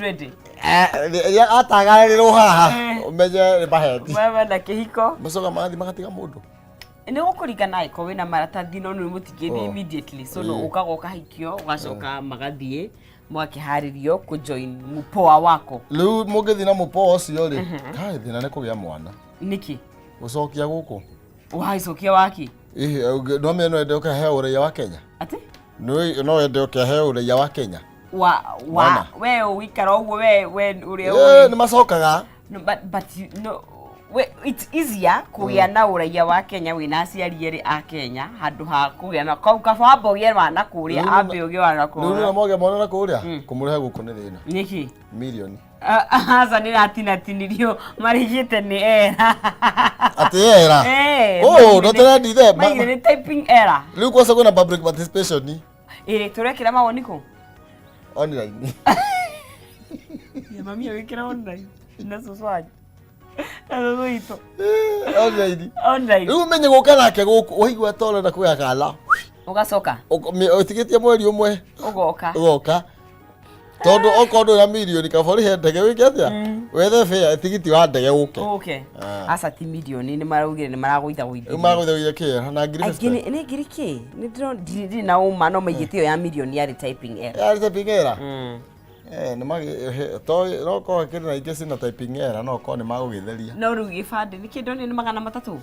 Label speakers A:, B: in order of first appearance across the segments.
A: Ready.
B: Rĩrĩa atagarĩrwo haha
A: Eh.
B: ũmenye nĩ maheti.
A: Wewe na kĩhiko.
B: Macoka magathiĩ magatiga mũndũ.
A: Nĩ gũkũringana angĩkorwo wĩna maratathi no nĩ mũtingĩthiĩ
B: Oh.
A: immediately. So no
B: Ĩĩ.
A: ũkaga ũkahikio ũgacoka magathiĩ mũgakĩharĩrio kũjoin mũpoa wako.
B: Rĩu mũngĩthiĩ na mũpoa ũcio rĩ, kaĩ thĩna nĩ kũgĩa mwana.
A: Nĩkĩ?
B: Gũcokia gũkũ.
A: Wagĩcokia waki?
B: Ĩhĩ, no mene no ende ũkaheo ũraiya wa Kenya.
A: Atĩ?
B: No wende ũkaheo ũraiya wa Kenya.
A: Wa wa
B: Mwana.
A: we ũgĩikara ũguo we we ũrĩa
B: Eh,
A: ũrĩ.
B: nĩ macokaga.
A: No, but you no we, it's easier kũgĩa na ũraiya wa Kenya wĩna aciari erĩ a Kenya handũ ha kũgĩa na kau kaba wamba ũgĩe wana kũrĩa
B: Rĩu
A: ambe ũgĩe wana
B: Rĩu
A: kũrĩa
B: nĩ mogĩa mwana na kũrĩa kũmũrehe gũkũ nĩ thĩna.
A: nĩkĩ?
B: Mirioni.
A: Aca nĩ ratinatinirio marigĩte nĩ era.
B: Atĩ era.
A: Eh,
B: Oh,
A: maigire
B: no tũrendithe.
A: Maigire nĩ typing error.
B: Rĩu kwanza kwĩna public participation
A: Ĩrĩ tũrekĩra mawoni kũ?
B: online.
A: Ya mami agĩkĩra online na cũcũ wanyu. Na cũcũ witũ.
B: Eh, online.
A: Online.
B: Rĩu ũmenye gũka nake gũkũ waigua ta ũrenda kũgĩa kana.
A: Ũgacoka
B: Ũtigĩtie mweri ũmwe
A: ũgoka.
B: ũgoka. Tondũ okorwo ndũrĩ na mirioni kaba ũrĩhe ndege wĩke atĩa? Wethe fare tigiti wa ndege ũke.
A: Ũke.
B: Ah.
A: Aca ti mirioni nĩ maraugire nĩ maragũithagũithia.
B: Rĩu maragũithagũithia kĩ na ngiri
A: Aingĩ
B: 50.
A: nĩ ngiri kĩ? Nĩ ndĩrona ndirĩ na ũma no maigĩte ĩyo ya mirioni yarĩ typing error.
B: Yarĩ typing error.
A: Mm.
B: Eh, nĩ magĩ to no korwo kĩrĩ na ingĩ cina typing error no korwo nĩ magũgĩtheria.
A: No rĩu gĩbandĩ nĩ kĩndũ nĩ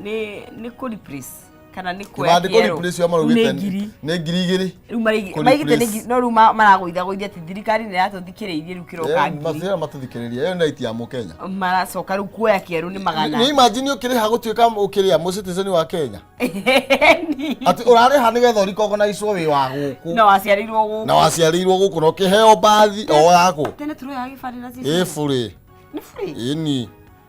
A: 300 nĩ kũ replace kana nĩ kuoya
B: Kĩbandĩ kũ
A: kĩerũ?
B: replace yo maraugĩte
A: Nĩ ngiri.
B: nĩ 2000.
A: Rĩu
B: Kũ
A: maigĩte nĩ
B: replace.
A: ngiri no rĩu maragũithagũithia atĩ thirikari nĩ ĩratũthikĩrĩirie rĩu kĩroka ngiri.
B: Matira matũthikĩrĩria ĩyo nĩ right ya mũkenya.
A: Maracoka rĩu kuoya kĩerũ nĩ magana.
B: Nĩ imagine ũkĩrĩha gũtuĩka ũkĩrĩa mũ citizen wa Kenya.
A: Ni.
B: Atĩ ũrarĩha nĩgetha ũrecognize wĩ wa gũkũ.
A: Na waciarĩirwo gũkũ.
B: Na waciarĩirwo gũkũ na ũkĩheo bathi o yaku.
A: Tene tũroyaga gĩbandĩ na
B: Ĩ
A: cici.
B: bũrĩ.
A: Nĩ free.
B: Ĩni.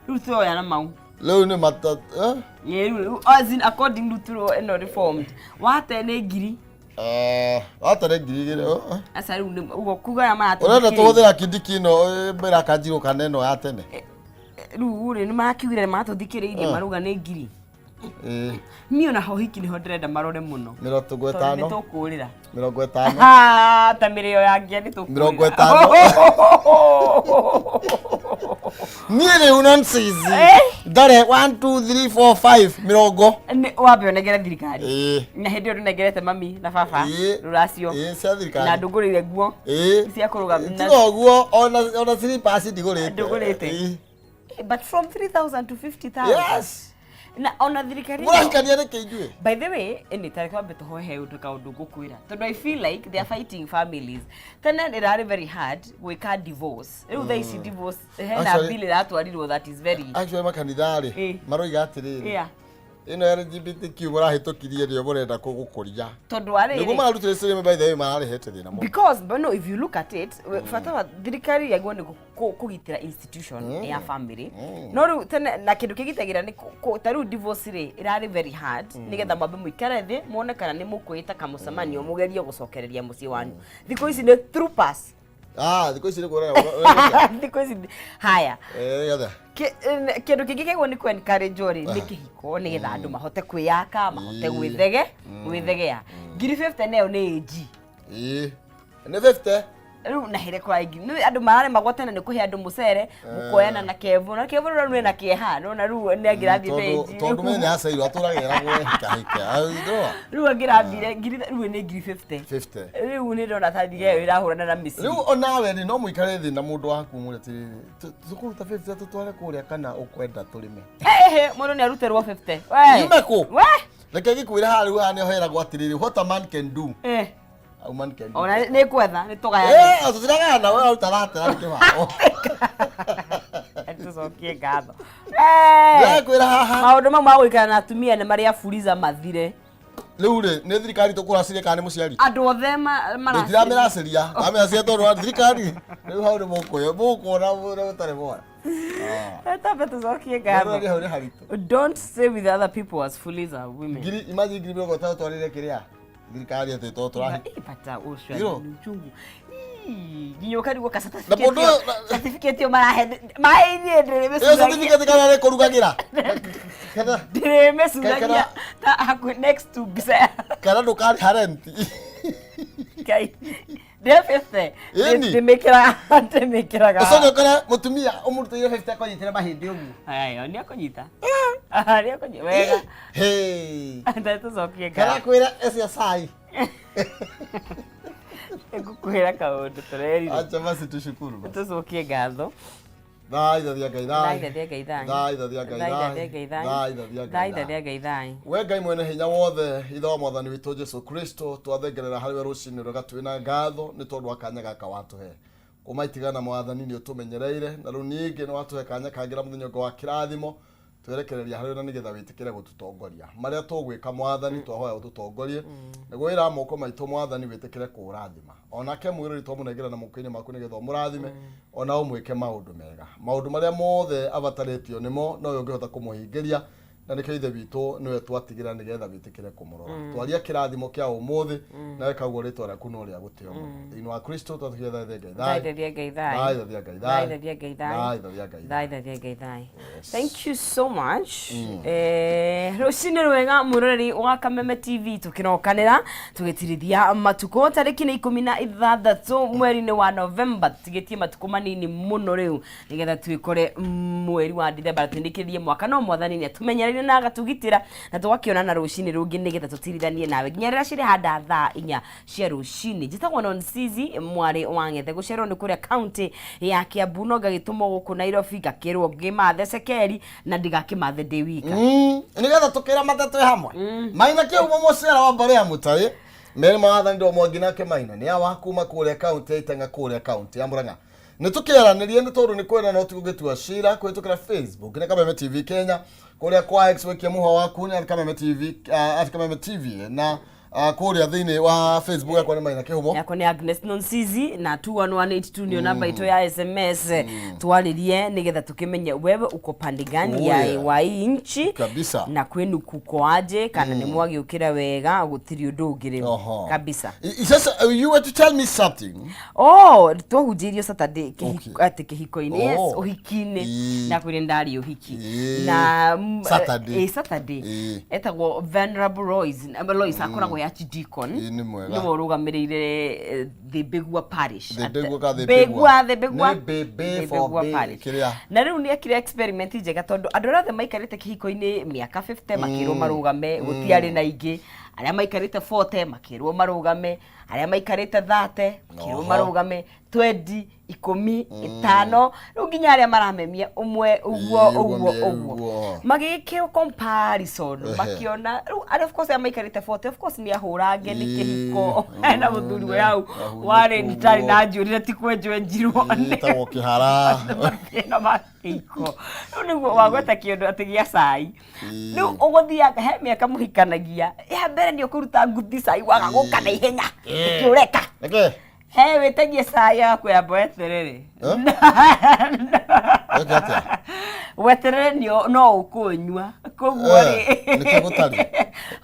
A: Rĩu tũroya na mau.
B: Rĩu nĩ mata eh?
A: Ĩ, rĩu as in according to tũro ĩno reformed. Wate nĩ ngiri.
B: Eh, watere 2000. Oh, eh.
A: Aca rĩu nĩ ũguo kuga aya
B: Ũrenda
A: maratũthikĩrĩirie.
B: tũhũthĩra kindiki ĩno mbere kanjirũ kana ĩno ya tene.
A: Rĩu rĩ nĩ marakiugire nĩ maratũthikĩrĩirie
B: Eh.
A: marauga nĩ ngiri.
B: Ĩ,
A: Niĩ ona ho hiki nĩho ndĩrenda marore mũno.
B: mĩrongo
A: Tondũ nĩ
B: ĩtano,
A: tũkũrĩra.
B: 50.
A: Ha, ta mĩrĩo ya ngia nĩ tũkũrĩra.
B: 50. Niĩ rĩu nonsense.
A: Eh?
B: Ndare 1 2 3 4 5 mĩrongo.
A: Nĩ wambe ũnengere thirikari.
B: Ĩ.
A: Na hĩndĩ ĩyo ndũnengerete mami na baba
B: Ĩ.
A: rũracio.
B: Ĩ, cia thirikari.
A: Na ndũngũrĩire nguo.
B: Ĩ.
A: Cia kũrũgam-
B: Tiga ũguo ona slippers ndigũrĩte.
A: Ndũgũrĩte.
B: Ĩ.
A: But from 3000 to 50,000.
B: Yes.
A: Na ona thirikari ĩno-
B: Mũrahikania nĩkĩ inyuĩ?
A: By the way, ĩnĩ tareke wambe tũhoe he ũndũ kaũndũ ngũkwĩra tondũ I feel like they are fighting families. Tene ĩrarĩ very hard gwĩka divorce. Rĩu thaa ici divorce hena
B: Actually-
A: bill ĩratwarirwo that is very
B: Actually makanitha rĩ
A: Ĩ.
B: maroiga atĩrĩrĩ
A: yeah.
B: ĩno LGBTQ mũrahĩtũkirie nĩyo mũrenda gũkũria.
A: Tondũ wa
B: Nĩguo
A: rĩrĩ
B: mararutire ciringi by the way mararehete thĩna mũno.
A: because but no if you look at it bata wa thirikari yaguo nĩ kũgitĩra institution ya family no rĩu tene na kĩndũ kĩgitagĩra nĩ ta rĩu divorce rĩ ĩrarĩ very hard nĩgetha mwambe mũikare thĩ muone kana nĩ mũkwĩta kamũcemanio mũgerie gũcokereria mũciĩ wanyu. Thikũ ici nĩ through pass.
B: Ah, thikũ ici nĩ kuona.
A: Thikũ ici haya.
B: Eh, yatha.
A: Kĩndũ kĩngĩ kĩagwo nĩ kũ-encourage rĩ nĩ kĩhiko nĩgetha andũ mahote kwĩyaka mahote
B: Ĩĩ.
A: gwĩthege gwĩthegea. 50,000 nayo nĩ ĩnji.
B: Ĩ. Nĩ 50.
A: Rĩu na hĩrĩ kũra ingĩ nĩ andũ mararemagwo tene nĩ kũhe andũ mũcere mũkoyana na kevo na kevo rĩu nĩ na kĩeha nona rĩu nĩ angĩrathiĩte
B: Tondũ
A: ĩnji
B: tondũ mene acairwo atũraga eragwo hika hika. Ndũrona?
A: Rĩu angĩrathire ngiri rĩu nĩ 50,000.
B: 50.
A: Rĩu nĩ ndona ta thigari ĩyo ĩrahũrana na mĩciĩ.
B: Rĩu onawe rĩ no mũikare thĩ na mũndũ waku mwĩre atĩrĩrĩ tũkũruta 50 tũtware kũrĩa kana ũkwenda tũrĩme.
A: Ehe, mũndũ nĩ aruterwo 50 we
B: Yume kũ?
A: We.
B: Reke ngĩkwĩre haha rĩu haha nĩho heragwo atĩrĩrĩ, what a man can do
A: Eh.
B: a woman can do.
A: Ona nĩ kwetha nĩ tũgayane.
B: Eh, tũtiragayana we aruta ratera nĩ kĩbao.
A: Tũcokie ngatho. Eh.
B: Ndĩrakwĩra haha.
A: Maũndũ mau ma gũikara na atumia nĩ marĩa buriza mathire.
B: Rĩu rĩ nĩ thirikari tũkũraciria kana nĩ mũciari?
A: Andũ othe maracĩria.
B: Tũtiramĩracĩria, ramĩracĩria tondũ wa thirikari. Rĩu hau nĩ mũkũyũ, mũkuona ũrĩa mũtarĩ mwona.
A: Tambe tũcokie
B: Rĩu
A: ngatho.
B: hau nĩ haritũ.
A: Don't stay with other people as foolish as women.
B: Ngiri, imagine 50,000 twarĩre kĩrĩa thirikari atĩ to tũrahi.
A: Eh, but ũcio
B: Iro.
A: nĩ uchungu. Ii, nginya ũkarigwo ka
B: Na mũndũ ũyũ-
A: certificate ĩyo marahe maheithie
B: Ĩyo
A: ndĩrĩmĩcuragia.
B: certificate kana nĩ kũrugagĩra? Kana
A: Ndĩrĩmĩcuragia ta hakuhĩ next to mbica ya
B: kana ndũkarĩha rent.
A: Ngai. Ndĩ 50.
B: Ĩni.
A: Ndĩmĩkĩraga ndĩmĩkĩraga.
B: Ũcoke ũkore mũtumia ũmũrutĩire 50 akũnyitĩre mahĩndĩ ũguo.
A: Ayo, nĩ akũnyita. Nĩ akũnyita. Wega.
B: Hey.
A: Ndari tũcokie ngatho.
B: Karakwĩra ecia cai.
A: Ngũkwĩra kaũndũ tũrerire.
B: Acha basi tushukuru basi.
A: Tũcokie ngatho.
B: Thaithathia Ngai thai.
A: Thaithathia Ngai thai.
B: Thaithathia Ngai thai.
A: Thaithathia Ngai thai.
B: Thaithathia Ngai
A: Thaithathia Ngai thai.
B: We Ngai mwene hinya wothe ithe wa mwathani witũ Jesu Kristo twathengerera harĩ we rũcinĩ rwega twĩ na ngatho nĩ tondũ wa kanya gaka watũhe kuma itigana mwathani nĩ ũtũmenyereire na rĩu ningĩ nĩ watũhe kanya kangĩ na mũthenya ũngĩ wa kĩrathimo twerekereria harĩ we na nĩgetha wĩtĩkĩre gũtũtongoria marĩa tũgwĩka mwathani twahoya ũtũtongorie nĩguo wĩra wa moko maitũ mwathani wĩtĩkĩre kũũrathima onake mwĩrori twamũnengera na moko-inĩ maku nĩgetha ũmũrathime ona ũmwĩke maũndũ mega maũndũ marĩa mothe abatarĩtio nĩmo nowe ũngĩhota kũmũhingĩria na nĩkĩo ithe witũ nĩwe twatigĩra nĩgetha wĩtĩkĩre kũmũrora twaria kĩrathimo kĩa ũmũthĩ nawe kaguo rĩtwa rĩaku no rĩa gũtĩo mũno thĩinĩ wa kristo twatũkĩetha Ngai thayũ
A: Thaithathia Ngai thai.
B: Thaithathia Ngai thayũ.
A: Thaithathia Ngai thai.
B: Thaithathia Ngai thayũ.
A: Thaithathia Ngai thai. Thank you so much. Rũcinĩ rwega mwĩroreri wa Kameme TV tũkĩrokanĩra tũgĩtirithia matukũ tarĩki nĩ 16 mweri-inĩ wa Novemba tũtigĩtie matukũ manini mũno rĩu nĩgetha twĩkore mweri wa Dithemba na twĩnĩkĩrĩrie mwaka no mwathani nĩ atũmenyereire na agatũgitĩra na tũgakĩonana rũcinĩ rũngĩ nĩgetha tũtirithanie nawe nginya rĩrĩa cirĩ handa thaa 4 cia rũcinĩ. Njĩtagwo Nonsizi mwarĩ wa Ng'ethe gũciarwo nĩ kũrĩa kaunti ya Kiambu no ngagĩtũmwo gũkũ Nairobi ngakĩrwo ngĩmathe cekeri na ndigakĩmathe ndĩ wika.
B: Nĩgetha tũkĩramate twĩ hamwe maina kĩhumo mũciara wa mbarĩ ya mũtarĩ merĩ mawathani ndo mwangi nake maina nĩ awa kuma kũrĩa kaunti ya Itang'a kũrĩa kaunti ya Murang'a nĩ tũkĩaranĩrie nĩ tondũ nĩ kwenda no tigũgĩtua cira kũhĩtũkĩra Facebook nĩ Kameme TV Kenya kũrĩa kwa X wĩkie mũhwa waku nĩ at Kameme TV at Kameme TV na kũrĩa thĩinĩ wa Facebook yakwa nĩ Maina Kĩhumo
A: Yakwa nĩ Agnes Nonsizi na 21182 nĩyo namba itũ ya SMS twarĩrie nĩgetha tũkĩmenye wewe uko pande gani
B: Oh,
A: ya
B: yeah.
A: wa hii nchi
B: Kabisa.
A: na kwenu kuko aje kana nĩ mwagĩũkĩra wega gũtirĩ ũndũ ũngĩ rĩu
B: Oho.
A: kabisa.
B: Sasa you were to tell me something.
A: Oh, twahunjĩirio Saturday
B: Okay.
A: atĩ kĩhiko-inĩ yes,
B: Oh.
A: ũhiki-inĩ
B: Ii.
A: ndakwĩrire ndarĩ ũhiki
B: Ii.
A: na
B: Saturday.
A: Saturday
B: Ii.
A: etagwo Venerable Royce Lois akoragwo ya archdeacon
B: Ii, nĩ mwega.
A: nĩwe ũrũgamĩrĩire Thibigua Parish
B: Thibigua ka
A: Thibigua
B: Thibigua?
A: Thibigua
B: Nĩ B, B for
A: Thibigua
B: B,
A: Parish.
B: kĩrĩa.
A: Na rĩu nĩ ekire experiment njega tondũ andũ arĩa othe maikarĩte kĩhiko-inĩ mĩaka 50 makĩrwo marũgame gũtiarĩ na ingĩ arĩa maikarĩte 40 makĩrwo marũgame arĩa maikarĩte 30 makĩrwo
B: Oho.
A: marũgame 20 10 5 rĩu nginya arĩa maramemia ũmwe ũguo
B: Ĩĩ,
A: ũguo
B: ũguo,
A: ũguo
B: ũguo.
A: magĩkĩo comparison
B: Ehe.
A: makĩona rĩu arĩa of course arĩa maikarĩte 40 of course nĩ ahũrange nĩ
B: Ĩĩ,
A: kĩhiko na mũthuri we hau
B: ahunĩkwo
A: warĩ ndarĩ
B: ũguo.
A: na njuĩrĩ na ti kwenjwo enjirwo
B: Ĩtagwo kĩhara.
A: mathĩna ma kĩhiko rĩu nĩguo wagweta kĩũndũ atĩ gĩa cai rĩu ũgũthiaga he mĩaka mũhikanagia ya mbere nĩ ũkũruta nguthi cai waga gũka na ihenya nĩkĩ ũreka
B: Nĩkĩ?
A: he wĩtagie cai agakwĩra mba weterere
B: Eh? Weke atĩa?
A: Weterere no ũkũnyua koguo
B: Eh,
A: rĩ
B: nĩkĩo gũtarĩ?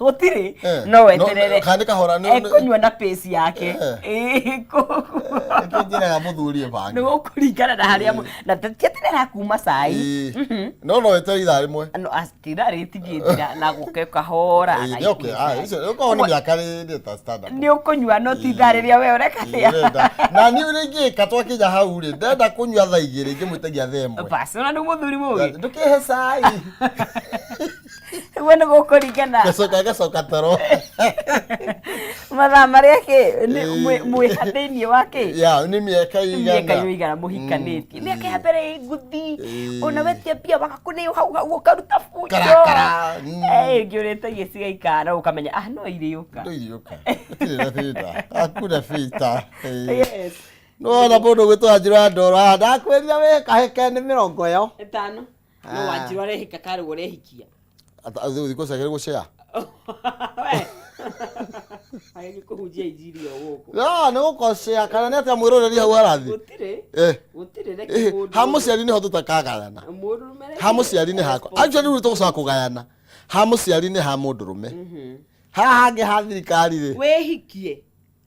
A: Gũtirĩ
B: Eh,
A: no weterere
B: kana nĩ kahora
A: ekũnyua na pace yake.
B: Eh.
A: Ĩĩ, koguo
B: Nĩkĩo njĩraga mũthuri
A: nĩ
B: ĩbange.
A: gũkũringana na harĩa na ti atĩ nĩarakuma cai.
B: Ĩĩ. No no weterere ithaa rĩmwe.
A: No atira rĩtigĩthira na gũke kahora
B: Ĩĩ, nĩ okay. Ah, icio ũkorwo nĩ mĩaka nĩ ta standard.
A: Nĩ ũkũnyua no ti ithaa rĩrĩa we ũreka atĩa.
B: Ndĩrenda. Na niĩ ũrĩa ingĩka twakinya hau rĩ ndenda kũnyua thaa 2 ingĩmwĩtagia thaa 1.
A: Basi ona nĩ mũthuri mũgĩ.
B: Ndũkĩhe cai.
A: We nĩ gũkũringana
B: Gacoka gacoka toro.
A: Mathaa marĩa kĩ nĩ
B: Ĩĩ.
A: mwĩ thĩinĩ wa kĩ
B: Ya nĩ mĩaka
A: mĩaka
B: igana.
A: ĩigana mũhikanĩtie mĩaka ya mbere ĩ nguthi
B: Ĩĩ.
A: ona wetia mbia wakakũnĩo hau hau ũkaruta bunjo.
B: Karakara.
A: Eh, ĩngĩ ũrĩtagia cigaikara na ũkamenya ah no irĩũka.
B: Ndũiriũka. Gũtirĩ na bita. Hakuna bita. Ĩĩ.
A: Yes.
B: Nĩwona mũndũ ũgwĩtwo Wanjirũ wa Ndoro haha ndakwĩrire wĩ kahĩke nĩ mĩrongo ĩyo.
A: Ĩtano no Wanjirũ arehika karĩ ũrehikia.
B: Thikũ ciake gũcea.
A: We. Agĩthiĩ kũhunjia injiri o gũkũ.
B: No nĩ gũkocea kana nĩ atĩa mwĩroreri hau arathiĩ.
A: Gũtirĩ.
B: Eh.
A: Gũtirĩ reke
B: Eh,
A: mũndũ.
B: Ha mũciari nĩho tũtakagayana.
A: Mũndũrũme
B: Ha mũciari nĩ hakwa. Actually rĩu tũgũcoka kũgayana. Ha mũciari nĩ ha mũndũrũme. Haha hangĩ ha thirikari rĩ.
A: Wĩhikie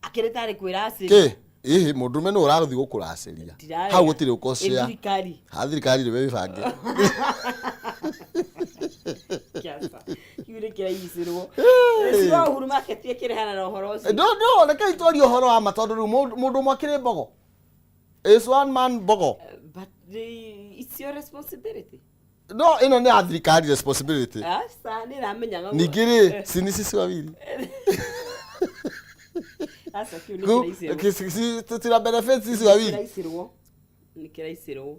A: akĩrĩ tarĩ kwĩracĩria.
B: Kĩ? Ĩhĩ mũndũrũme nĩwe ũrathiĩ gũkũracĩria.
A: Ndirarega.
B: Hau gũtirĩ
A: Ĩ
B: ũkocea.
A: thirikari.
B: Ha thirikari rĩ wĩbange.
A: Kĩaca. Kĩu nĩ kĩraicirwo. Cira Uhuru Market ĩkĩrehana na ũhoro ũcio.
B: No, no, rekei twarie ũhoro wa ma tondũ rĩu mũndũ ũmwe akĩrĩ mbogo. Is one man mbogo.
A: But it's your responsibility.
B: No, ĩno nĩ ya thirikari responsibility.
A: Aca nĩ ramenyaga.
B: Ningĩ rĩ, si ni sisi wawili.
A: Aca kĩu nĩ kĩraicirwo.
B: Tũtira benefit sisi wawili.
A: Kĩraicirwo. Nĩ kĩraicirwo.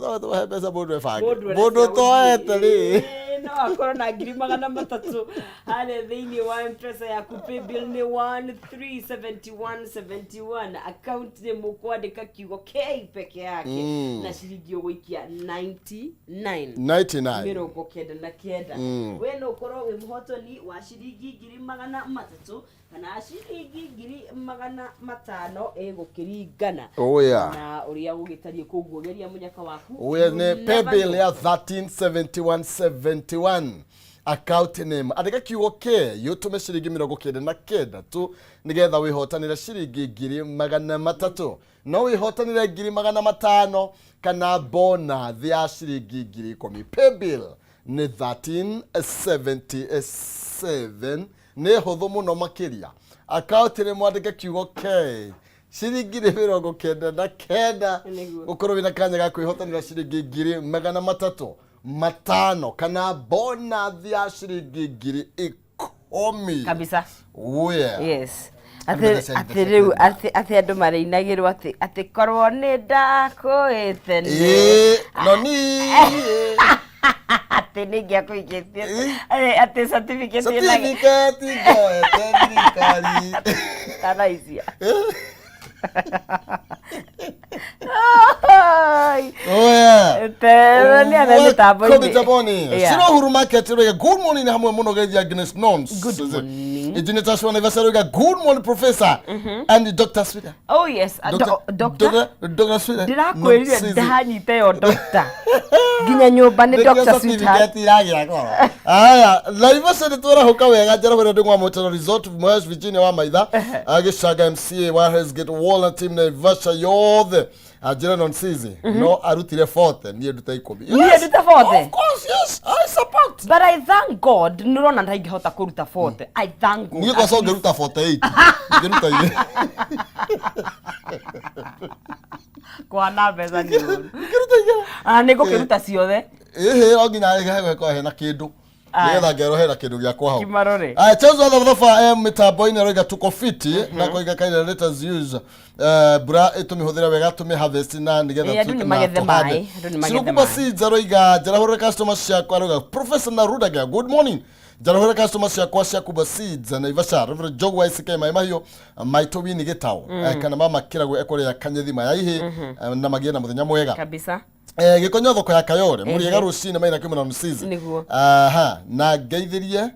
B: No tũmahe mbeca mũndũ ebange.
A: Mũndũ
B: Mũndũ ũtoete rĩ.
A: Ĩĩ, no akorwo na 300,000 harĩa thĩinĩ wa mpesa yaku. Paybill nĩ 137171, account nĩ mũkwandĩka kiugo K peke yake na ciringi ũgũikia 99.
B: 99.
A: 99. We no ũkorwo wĩ mũhotani wa ciringi 300,000 kana ciringi 500,000, ĩgũkĩringana
B: Oh yeah.
A: na ũrĩa gũgĩtariĩ. Koguo geria mũnyaka waku.
B: We
A: You
B: nĩ
A: never
B: paybill
A: know.
B: ya 137171, account name andĩka kiugo K, yũtũme ciringi 99 tu nĩgetha wĩhotanĩre ciringi 300,000. No wĩhotanĩre 500,000 kana bonus ya ciringi 10,000. Paybill nĩ 1377, nĩ hũthũ mũno makĩria. Account nĩ mwandĩke kiugo K, ciringi nĩ 99.
A: Nĩguo.
B: Ũkorwo wĩna kanya ga kwĩhotanĩra ciringi 300,000, 500 kana bonus ya ciringi 10,000.
A: Kabisa.
B: Oh yeah.
A: Yes.
B: Andũ
A: Atĩ
B: mbeca
A: atĩ rĩu atĩ andũ marĩinagĩrwo atĩ korwo nĩ ndakũĩ tene.
B: Ĩĩ, no ni
A: Atĩ nĩ ingĩakũikĩtie atĩ certificate ĩna-
B: certificate ngoete thirikari.
A: Taraisia.
B: Oh yeah.
A: Tero nĩ athe mĩtambo-inĩ.
B: Mĩtambo-inĩ.
A: Yeah.
B: Ciro Uhuru Market roiga good morning hamwe mũno geithia Agnes Nons.
A: Good morning.
B: Engineer Tashwa Naivasha roiga good morning professor and Dr. Swida.
A: Oh yes, doctor.
B: Dr. Swida.
A: Ndĩrakwĩrire ndahanyita ĩyo doctor. Nginya nyũmba nĩ Dr. Sweetheart.
B: Iragira goro. Aya, Naivasha nĩ twarahuka wega njarahũra ndĩ ngwa Motoro Resort Mwes Virginia wa Maitha. Agĩcanga MCA wa Hellsgate Wall team Naivasha yothe. Anjĩra non sizi no arutire 40, niĩ ndute 10.
A: Niĩ ndute 40?
B: Of course, yes, I support.
A: But I thank God nĩũrona ndaingĩhota kũruta 40. I thank God.
B: Niĩ kwaca ũngĩruta 48, ngĩruta igĩrĩ.
A: Kwana mbeca nĩ ũru.
B: Ngĩruta igĩrĩ.
A: Ah, nĩ ngũkĩruta ciothe.
B: Ĩhĩ, no nginya hegũkorwo hena kĩndũ
A: Aya.
B: nĩgetha ngerwo hena kĩndũ gĩakwa hau.
A: Kimarore.
B: Aya, Charles wa Thabatha M mĩtambo-inĩ aroiga tuko fiti na koiga kaira let us use mbura ĩtũmĩhũthĩre wega tũmĩ harvest na nĩgetha
A: Ĩĩ, andũ nĩ magethe maĩ, andũ nĩ magethe
B: Cirukumba
A: maĩ.
B: Seeds aroiga njarahũre customer ciakwa, aroiga Professor Narudaga good morning, njarahũre customer ciakwa cia Kuba Seeds Naivasha, Reverend Jogu wa ICK Maĩ Mahiũ Maitũ Wini Gĩtaũ, kana mama Kĩragũ ekũrĩa Kanyethi Mayaihi, na magĩe na mũthenya mwega.
A: Kabisa.
B: Gĩkonyo thoko ya Kayore mũrĩega rũcinĩ maina kĩmwe na Msizi.
A: Nĩguo.
B: Aha, na ngeithirie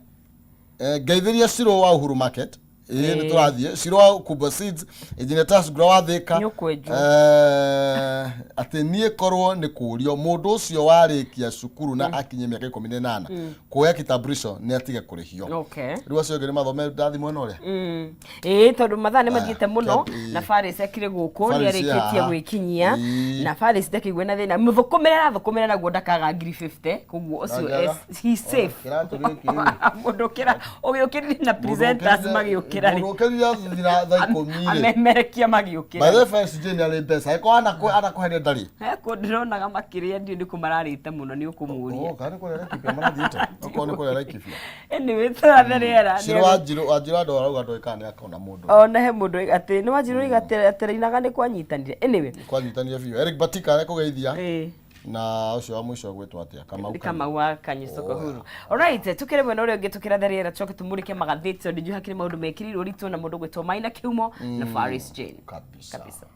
B: ngeithirie Ciro wa Uhuru Market. Ĩĩ, nĩ tũrathiĩ Ciro wa Kuba Seeds, Engineer Tas Ngura wa Thĩka.
A: Nĩũkwenjwo.
B: Atĩ niĩ korwo nĩ kũrio mũndũ ũcio warĩkia cukuru na akinye mĩaka 18 kuoya kitambulisho nĩ atige kũrĩhio. Rĩu acio angĩ nĩ mathome ndathi mwena ũrĩa.
A: Ĩĩ, tondũ mathaa nĩ mathiĩte mũno. Na Faris akire gũkũ nĩ
B: Faris
A: arĩkĩtie
B: haha.
A: gwĩkinyia. Na Faris ndakĩigua na thĩna mũthũkũmĩre arathũkũmĩra naguo ndakaga 50,000, koguo ũcio
B: Ndangĩaga.
A: He's safe.
B: Kĩratũ gĩkĩ rĩ.
A: Mũndũ ũkĩra ũgĩũkĩrire na presenters magĩũkĩra rĩ.
B: Mũndũ ũkĩrire thira thaa 10 rĩ.
A: Amemerekia
B: By
A: magĩũkĩra.
B: the way, Faris Jane arĩ mbeca angĩkorwo anakũheria ndarĩ.
A: Hekwo ndĩronaga makĩrĩa ndiũ nĩkũ mararĩte mũno nĩ ũkũmũria.
B: Oh, kana nĩ kũrĩa Laikipia marathiĩte? Okorwo nĩ kũrĩa Laikipia.
A: Anyway, tũrathe rĩera.
B: Ciro wa Njiro andũ arauga ndoĩ kana nĩ akona mũndũ.
A: Ona he mũndũ atĩ nĩ wanjirwo oiga atĩ atĩrainaga nĩ kwanyitanire. Anyway.
B: Kwanyitanire biũ. Eric Batika arekũgeithia
A: Ĩĩ.
B: na ũcio wa mũico gwĩtwo atĩa? Kamau.
A: Nĩ Kamau wa Kanyucoko huru. Alright, tukĩre mwena ũrĩa ũngĩ tũkĩrathe rĩera tũcoke tũmũrĩke magathĩti tondũ njũĩ hakĩrĩ maũndũ mekĩrĩirwo ũritũ na mũndũ gwĩtwo Maina Kĩhumo na Faris Jane.
B: Kabisa.
A: Kabisa.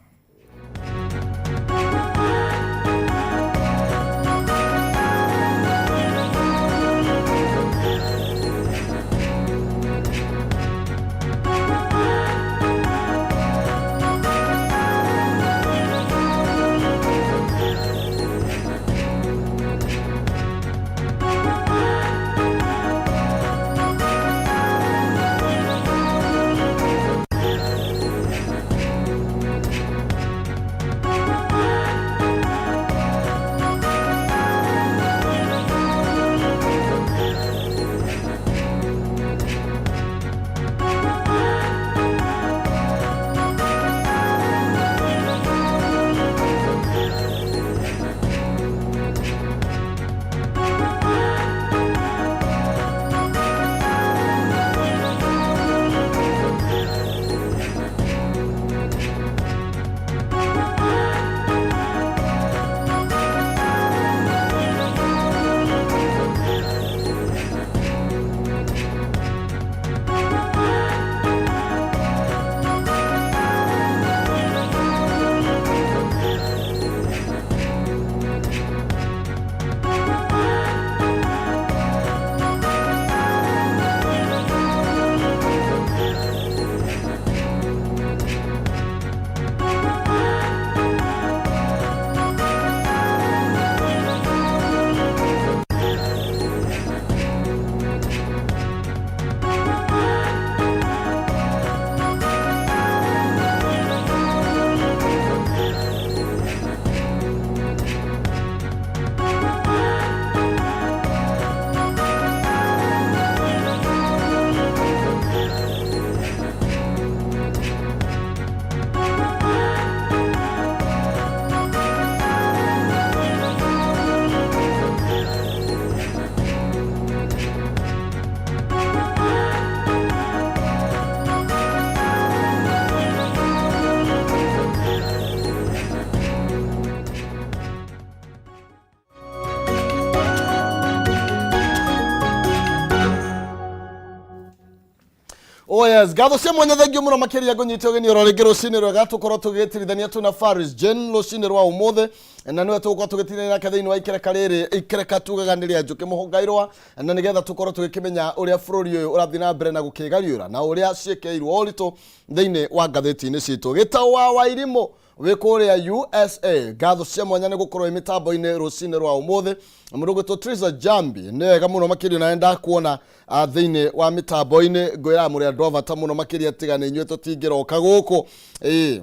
B: Oh yes, ngatho cia mwanya thengiũ mũno makĩria ngũnyite ũgeni oro rĩngĩ rũcinĩ rwega tũkorwo tũgĩtirithania twĩna Faris Jane rũcinĩ rwa ũmũthĩ na nĩwe tũgũkorwo tũgĩtirithania nake thĩinĩ wa ikereka rĩrĩ ikereka tugaga nĩ rĩa njũkĩ mũhũngairwa na nĩgetha tũkorwo tũgĩkĩmenya ũrĩa bũrũri ũyũ ũrathiĩ na mbere na gũkĩgariũra na ũrĩa ciĩkĩirwo ũritũ thĩinĩ wa ngathĩti-inĩ citũ. Gĩtau wa Wairimũ wĩ kũrĩa USA, ngatho cia mwanya nĩ gũkorwo wĩ mĩtambo-inĩ rũcinĩ rwa ũmũthĩ. Mũndũ ũgwĩtwo Teresa Jambi, nĩ wega mũno makĩria nawe ndakuona thĩinĩ wa mĩtambo-inĩ, ngwĩraga mũrĩ andũ a bata mũno makĩria, tiga nĩ inyuĩ tũtingĩroka gũkũ. Ĩĩ,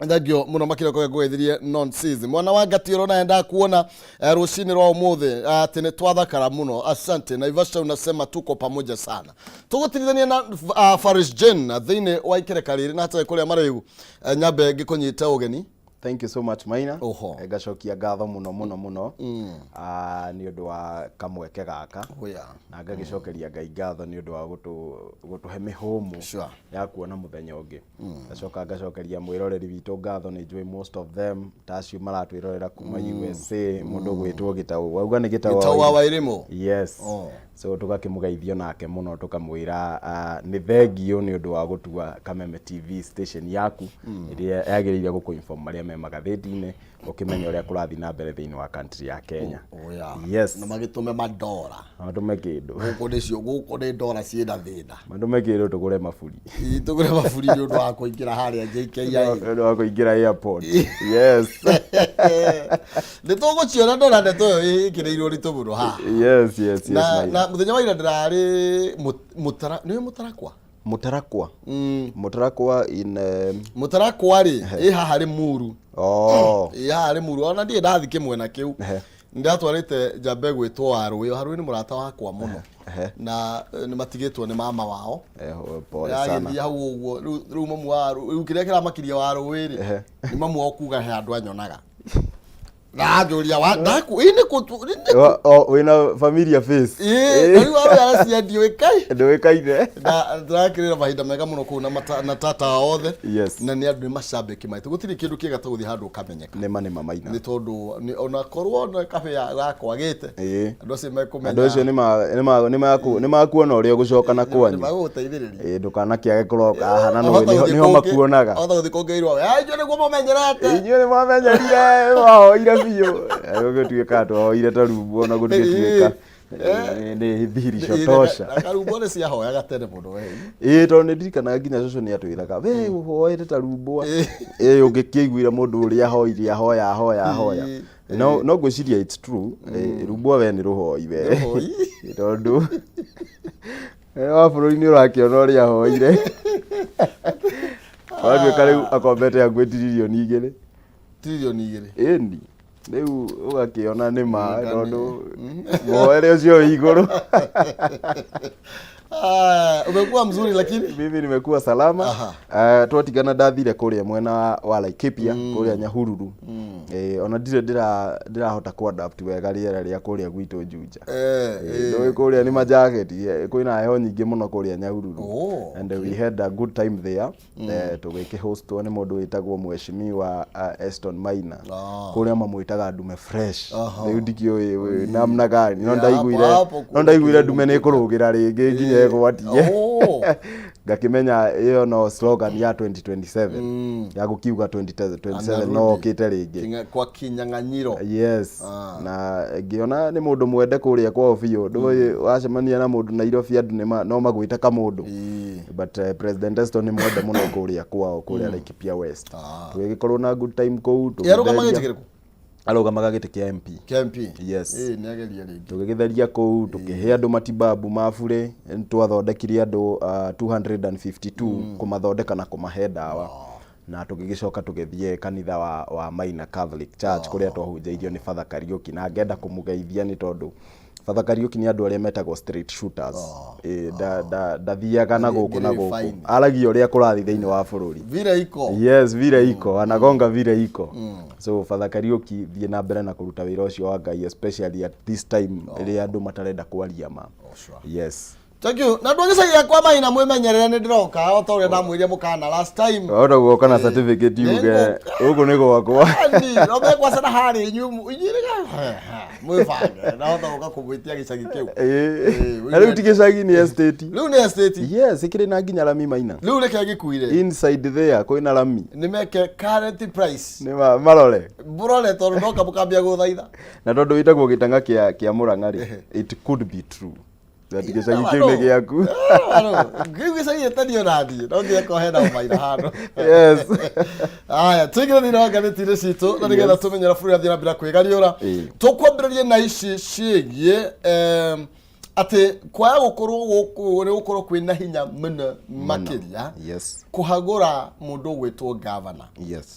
B: thengio mũno makĩria kũrĩa ngũgeithirie nonsense mwana wa ngatiũrwo nawe ndakuona rũcinĩ rwa ũmũthĩ atĩ nĩ twathakara mũno. Asante. Naivasha unasema tuko pamoja sana. Tũgũtirithania na Faris Jane thĩinĩ wa ikereka rĩrĩ na hatarĩ kũrĩa marĩgu. Nyambe ngĩkũnyite ũgeni.
C: Thank you so much, Maina.
B: Oho.
C: Ngacokia ngatho mũno mũno mũno nĩ ũndũ wa kamweke gaka
B: Oh, yeah.
C: na ngagĩcokeria Ngai ngatho nĩ ũndũ wa gũtũhe mĩhũmũ ya kuona mũthenya ũngĩ. Ngacoka ngacokeria mwĩroreri witũ ngatho, nĩ njũĩ most of them ta acio maratwĩrorera kuma USA, mũndũ ũgwĩtwo Gĩtaũ, wauga nĩ Gĩtaũ
B: Gĩtaũ wa Wairimũ.
C: Yes.
B: Oh.
C: So tũgakĩmũgeithio nake mũno, tũkamwĩra nĩ thengio nĩ ũndũ wa gũtua Kameme TV station yaku ĩrĩa yagĩrĩire gũkũ-inform marĩa me magathĩti-inĩ, ũkĩmenya ũrĩa kũrathiĩ na mbere thĩinĩ wa country ya Kenya.
B: Oh, yeah.
C: Yes.
B: Na magĩtũme mandora.
C: Matũme kĩndũ.
B: Gũkũ nĩcio, gũkũ nĩ ndora ciĩna thĩna.
C: Matũme kĩndũ tũgũre maburi.
B: Ĩ, tũgũre maburi nĩ ũndũ wa kũingĩra harĩa JKIA.
C: Nĩ ũndũ wa kũingĩra airport. Yes.
B: Nĩ tũgũciona ndora ndeto ĩyo ĩkĩrĩirwo ũritũ mũno haha.
C: Yes,
B: Na
C: Maina.
B: na mũthenya wa ira ndĩrarĩ mũtara, nĩwe Mũtarakwa?
C: Mũtarakwa. Mũtarakwa in
B: Mũtarakwa rĩ, ĩ haha Rĩmuru.
C: Oh.
B: Ĩ haha Rĩmuru, ona ndirĩ ndathiĩ kĩmwena kĩu. Ndatwarĩte njamba ĩgwĩtwo Warũĩ. Warũĩ nĩ mũrata wakwa mũno. Na nĩ matigĩtwo nĩ mama wao.
C: Pole sana.
B: Yagĩthiĩ hau ũguo, rĩu mamu wa rĩu kĩrĩa kĩramakirie Warũĩ rĩ, nĩ mamu wao kuga he andũ anyonaga. Na anjũria wa ndaku ĩ nĩ kũ nĩ kũ
C: Wĩna familiar face.
B: Ĩ, na rĩu Warũĩ aracia ndiũĩkaine.
C: Ndũĩkaine.
B: Na ndĩrakĩrĩra mahinda mega mũno kũu na tata wao othe.
C: Yes.
B: Na nĩ andũ nĩ macambĩki maitũ. Gũtirĩ kĩndũ kĩega ta gũthiĩ handũ ũkamenyeka.
C: Nĩma nĩma, Maina.
B: Nĩ tondũ ona korwo na kabĩa gakwagĩte. Andũ acio mekũmenya.
C: Andũ acio nĩmakuona ũrĩa ũgũcoka na kwanyu.
B: Nĩmagũgũteithĩrĩria.
C: Ĩĩ, ndũkanakĩage kũroka haha na
B: Wahota gũthiĩ
C: nĩho makuonaga.
B: Wahota gũthiĩ kũngĩirwo, "Eh, inyuĩ nĩguo mũmenyerete."
C: Inyuĩ nĩ mwamenyerire, mwahoire biũ. Gũgĩtuĩka twahoire ta rumbu ona gũtigĩtuĩka nĩ thihirisho tosha.
B: Na karumbo nĩ ciahoyaga tene mũno we.
C: Ĩĩ, tondũ nĩ ndirikanaga nginya cũcũ nĩ atwĩraga we ũhoete ta rumbwa. Ĩĩ, ũngĩkĩiguire mũndũ ũrĩa ahoire, ahoya ahoya ahoya. No ngwĩciria it's true. Rumbwa we nĩ rũhoi we.
B: Rũhoi.
C: Tondũ wa bũrũri nĩ ũrakĩona ũrĩa ahoire. Watuĩka rĩu akombete hakuhĩ 2 tiririoni.
B: 2 tiririoni.
C: Ĩni rĩu ũgakĩona nĩ ma tondũ mũhoere ũcio wĩ igũrũ.
B: Ah, umekuwa mzuri lakini.
C: Mimi nimekuwa salama. Twatigana ndathire kũrĩa mwena wa Laikipia, kũrĩa Nyahururu. Ona ndirĩ ndĩrahota kũ-adapt wega rĩera rĩa kũrĩa gwitũ Juja. Ndũĩ kũrĩa nĩ majaketi, kwĩna heho nyingĩ mũno kũrĩa Nyahururu.
B: Oh,
C: And we had a good time there. Tũgĩkĩhostwo nĩ mũndũ wĩtagwo Mheshimiwa Eston Maina. Kũrĩa mamwĩtaga Ndume Fresh. Rĩu ndikĩũĩ namna gani no ndaiguire
B: hapo
C: no ndaiguire ndume nĩ ĩkũrũgĩra rĩngĩ nginya ĩgwatie. Ngakĩmenya ĩyo no slogan ya 2027 ya gũkiuga 2027 no okĩte rĩngĩ.
B: Kwa kinyang'anyiro.
C: Yes. Na ngĩona nĩ mũndũ mwende kũrĩa kwao biũ. Ndũĩ wacemania na mũndũ Nairobi andũ no magwĩte kamũndũ. But President Eston nĩ mwende mũno kũrĩa kwao, kũrĩa Laikipia West. Tũgĩgĩkorwo na good time kũu.
B: Yarũgamaga
C: tũgĩtheria-
B: gĩtĩ kĩrĩkũ?
C: Arũgamaga gĩtĩ kĩa MP.
B: Kĩa MP.
C: Yes.
B: Ĩĩ, nĩ ageria rĩngĩ.
C: Tũgĩgĩtheria kũu, tũkĩhe andũ matibabu ma burĩ. Twathondekire andũ 252, kũmathondeka na kũmahe ndawa, na tũgĩgĩcoka tũgĩthiĩ kanitha wa Maina Catholic Church kũrĩa twahunjĩirio nĩ Father Kariũki, na ngenda kũmũgeithia nĩ tondũ Father Kariũki nĩ andũ arĩa metagwo straight shooters. Ĩ, ndathiaga na gũkũ na
B: Ngĩrĩ
C: gũkũ,
B: fine.
C: aragia ũrĩa kũrathiĩ thĩinĩ wa bũrũri.
B: Vile iko.
C: Yes, vile iko, anagonga vile iko. So Father Kariũki, thiĩ na mbere na kũruta wĩra ũcio wa Ngai, especially at this time ĩrĩa andũ matarenda kwaria ma.
B: Oh, sure.
C: Yes.
B: Thank you. Na andũ a gĩcagi gĩakwa Maina, mwĩmenyerere, nĩ ndĩroka o ta ũrĩa ndamwĩrire mũkana last time.
C: Wahota guoka na certificate yuge gũkũ nĩ gwakwa.
B: Ani, no mekwacana harĩa inyuĩ inyuĩ mwĩbange, ndahota gũka kũmwĩtia gĩcagi kĩu.
C: Ĩĩ. Na rĩu ti gĩcagi, nĩ estate.
B: Rĩu nĩ estate.
C: Yes, ĩkĩrĩ na nginya rami, Maina.
B: Rĩu reke gĩkuire.
C: Inside there kwĩna rami.
B: Nĩ meke current price.
C: Nĩ marore.
B: Mũrore, tondũ ndoka mũkambia gũthaitha.
C: Na tondũ wĩtagwo gĩtanga kĩa Mũrang'a rĩ, it could be true that gĩcagi kĩu nĩ gĩaku.
B: Kĩu gĩcagi gĩtanio naniĩ no nginya korwo hena Maina handũ. Aya, tũingĩre thĩinĩ wa ngathĩti-inĩ citũ na nĩgetha tũmenye ũrĩa bũrũri ũrathiĩ na mbere kwĩgariũra. Tũkwambĩrĩria na ici ciĩgiĩ atĩ kwaga gũkorwo gũkũ nĩ gũkorwo kwĩna hinya mũno makĩria kũhagũra mũndũ ũgwĩtwo gavana.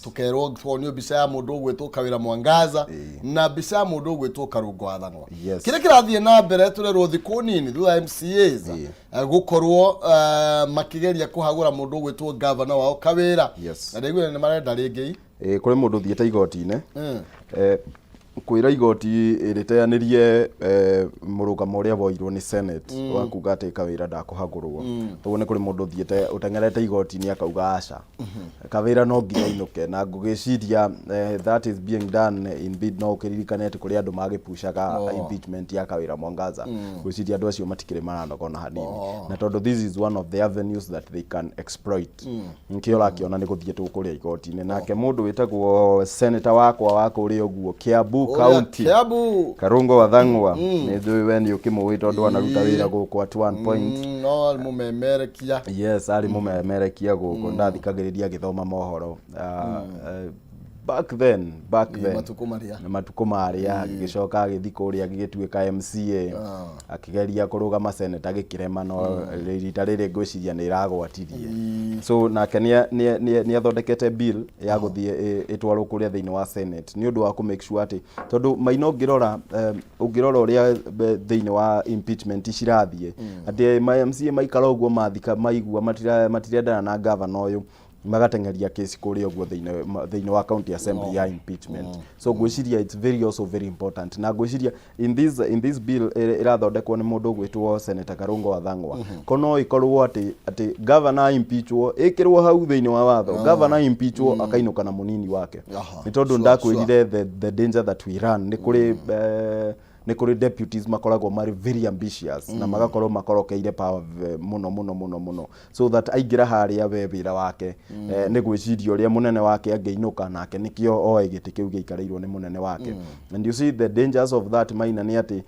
B: Tũkerwo tuonio mbica ya mũndũ ũgwĩtwo Kawĩra Mwangaza na mbica ya mũndũ ũgwĩtwo Karungo wa Thang'wa. Kĩrĩa kĩrathiĩ na mbere, tũrerwo thikũ nini thutha wa MCAs gũkorwo makĩgeria kũhagũra mũndũ ũgwĩtwo gavana wao Kawĩra. Na ndaiguire nĩ marenda rĩngĩ.
C: Ĩĩ, kũrĩ mũndũ ũthiĩte igoti-inĩ kwĩra igoti rĩteanĩrie mũrũgamo ũrĩa woirwo nĩ Senate wa kuga atĩ Kawĩra ndakũhagũrwo. Ũguo nĩ kũrĩ mũndũ ũthiĩte ũteng'erete igoti-inĩ akauga aca, Kawĩra no nginya ainũke, na ngũgĩciria that is being done in bid. No ũkĩririkane atĩ kũrĩ andũ magĩpucaga impeachment ya Kawĩra Mwangaza. Ngwĩciria andũ acio matikĩrĩ maranogona hanini, na tondũ this is one of the avenues that they can exploit, nkĩo ũrakĩona nĩ gũthiĩ kũrĩa igoti-inĩ. Nake mũndũ wĩtagwo senator wakwa wa kũrĩa ũguo Kiambu County,
B: Kiambu.
C: Karungo wa Thang'wa, nĩ njũĩ we nĩ ũkĩmũĩ tondũ anaruta wĩra gũkũ at one point.
B: No mũmemerekia.
C: Yes, arĩ mũmemerekia gũkũ, ndathikagĩrĩria agĩthoma mohoro back then, back then.
B: Matukũ marĩa.
C: Na matukũ marĩa agĩgĩcoka agĩthiĩ kũrĩa agĩgĩtuĩka MCA, akĩgeria kũrũgama seneta agĩkĩrema, no rita rĩrĩ ngwĩciria nĩ ĩragwatirie. So nake nĩ athondekete bill ya gũthiĩ ĩtwarwo kũrĩa thĩinĩ wa Senate nĩ ũndũ wa kũ make sure atĩ, tondũ Maina, ũngĩrora ũrĩa thĩinĩ wa impeachment cirathiĩ, atĩ ma MCA maikara ũguo mathika maigua matirendana na gavana ũyũ, magateng'eria kesi kũrĩa ũguo thĩinĩ wa county assembly ya impeachment. So ngwĩciria it's very also very important, na ngwĩciria in this bill ĩrathondekwo nĩ mũndũ ũgwĩtwo Senator Karungo wa Thang'wa, ko no ĩkorwo atĩ governor impeachwo, ĩkĩrwo hau thĩinĩ wa watho, governor impeachwo akainũka na mũnini wake. Nĩ tondũ ndakwĩrire the danger that we run nĩ kũrĩ deputies makoragwo marĩ very ambitious na magakorwo makorokeire power mũno mũno mũno mũno, so that aingĩra harĩa we wĩra wake nĩ gwĩciria ũrĩa mũnene wake angĩinũka nake, nĩkĩo oe gĩtĩ kĩu gĩikarĩirwo nĩ mũnene wake. And you see the dangers of that, Maina, nĩ atĩ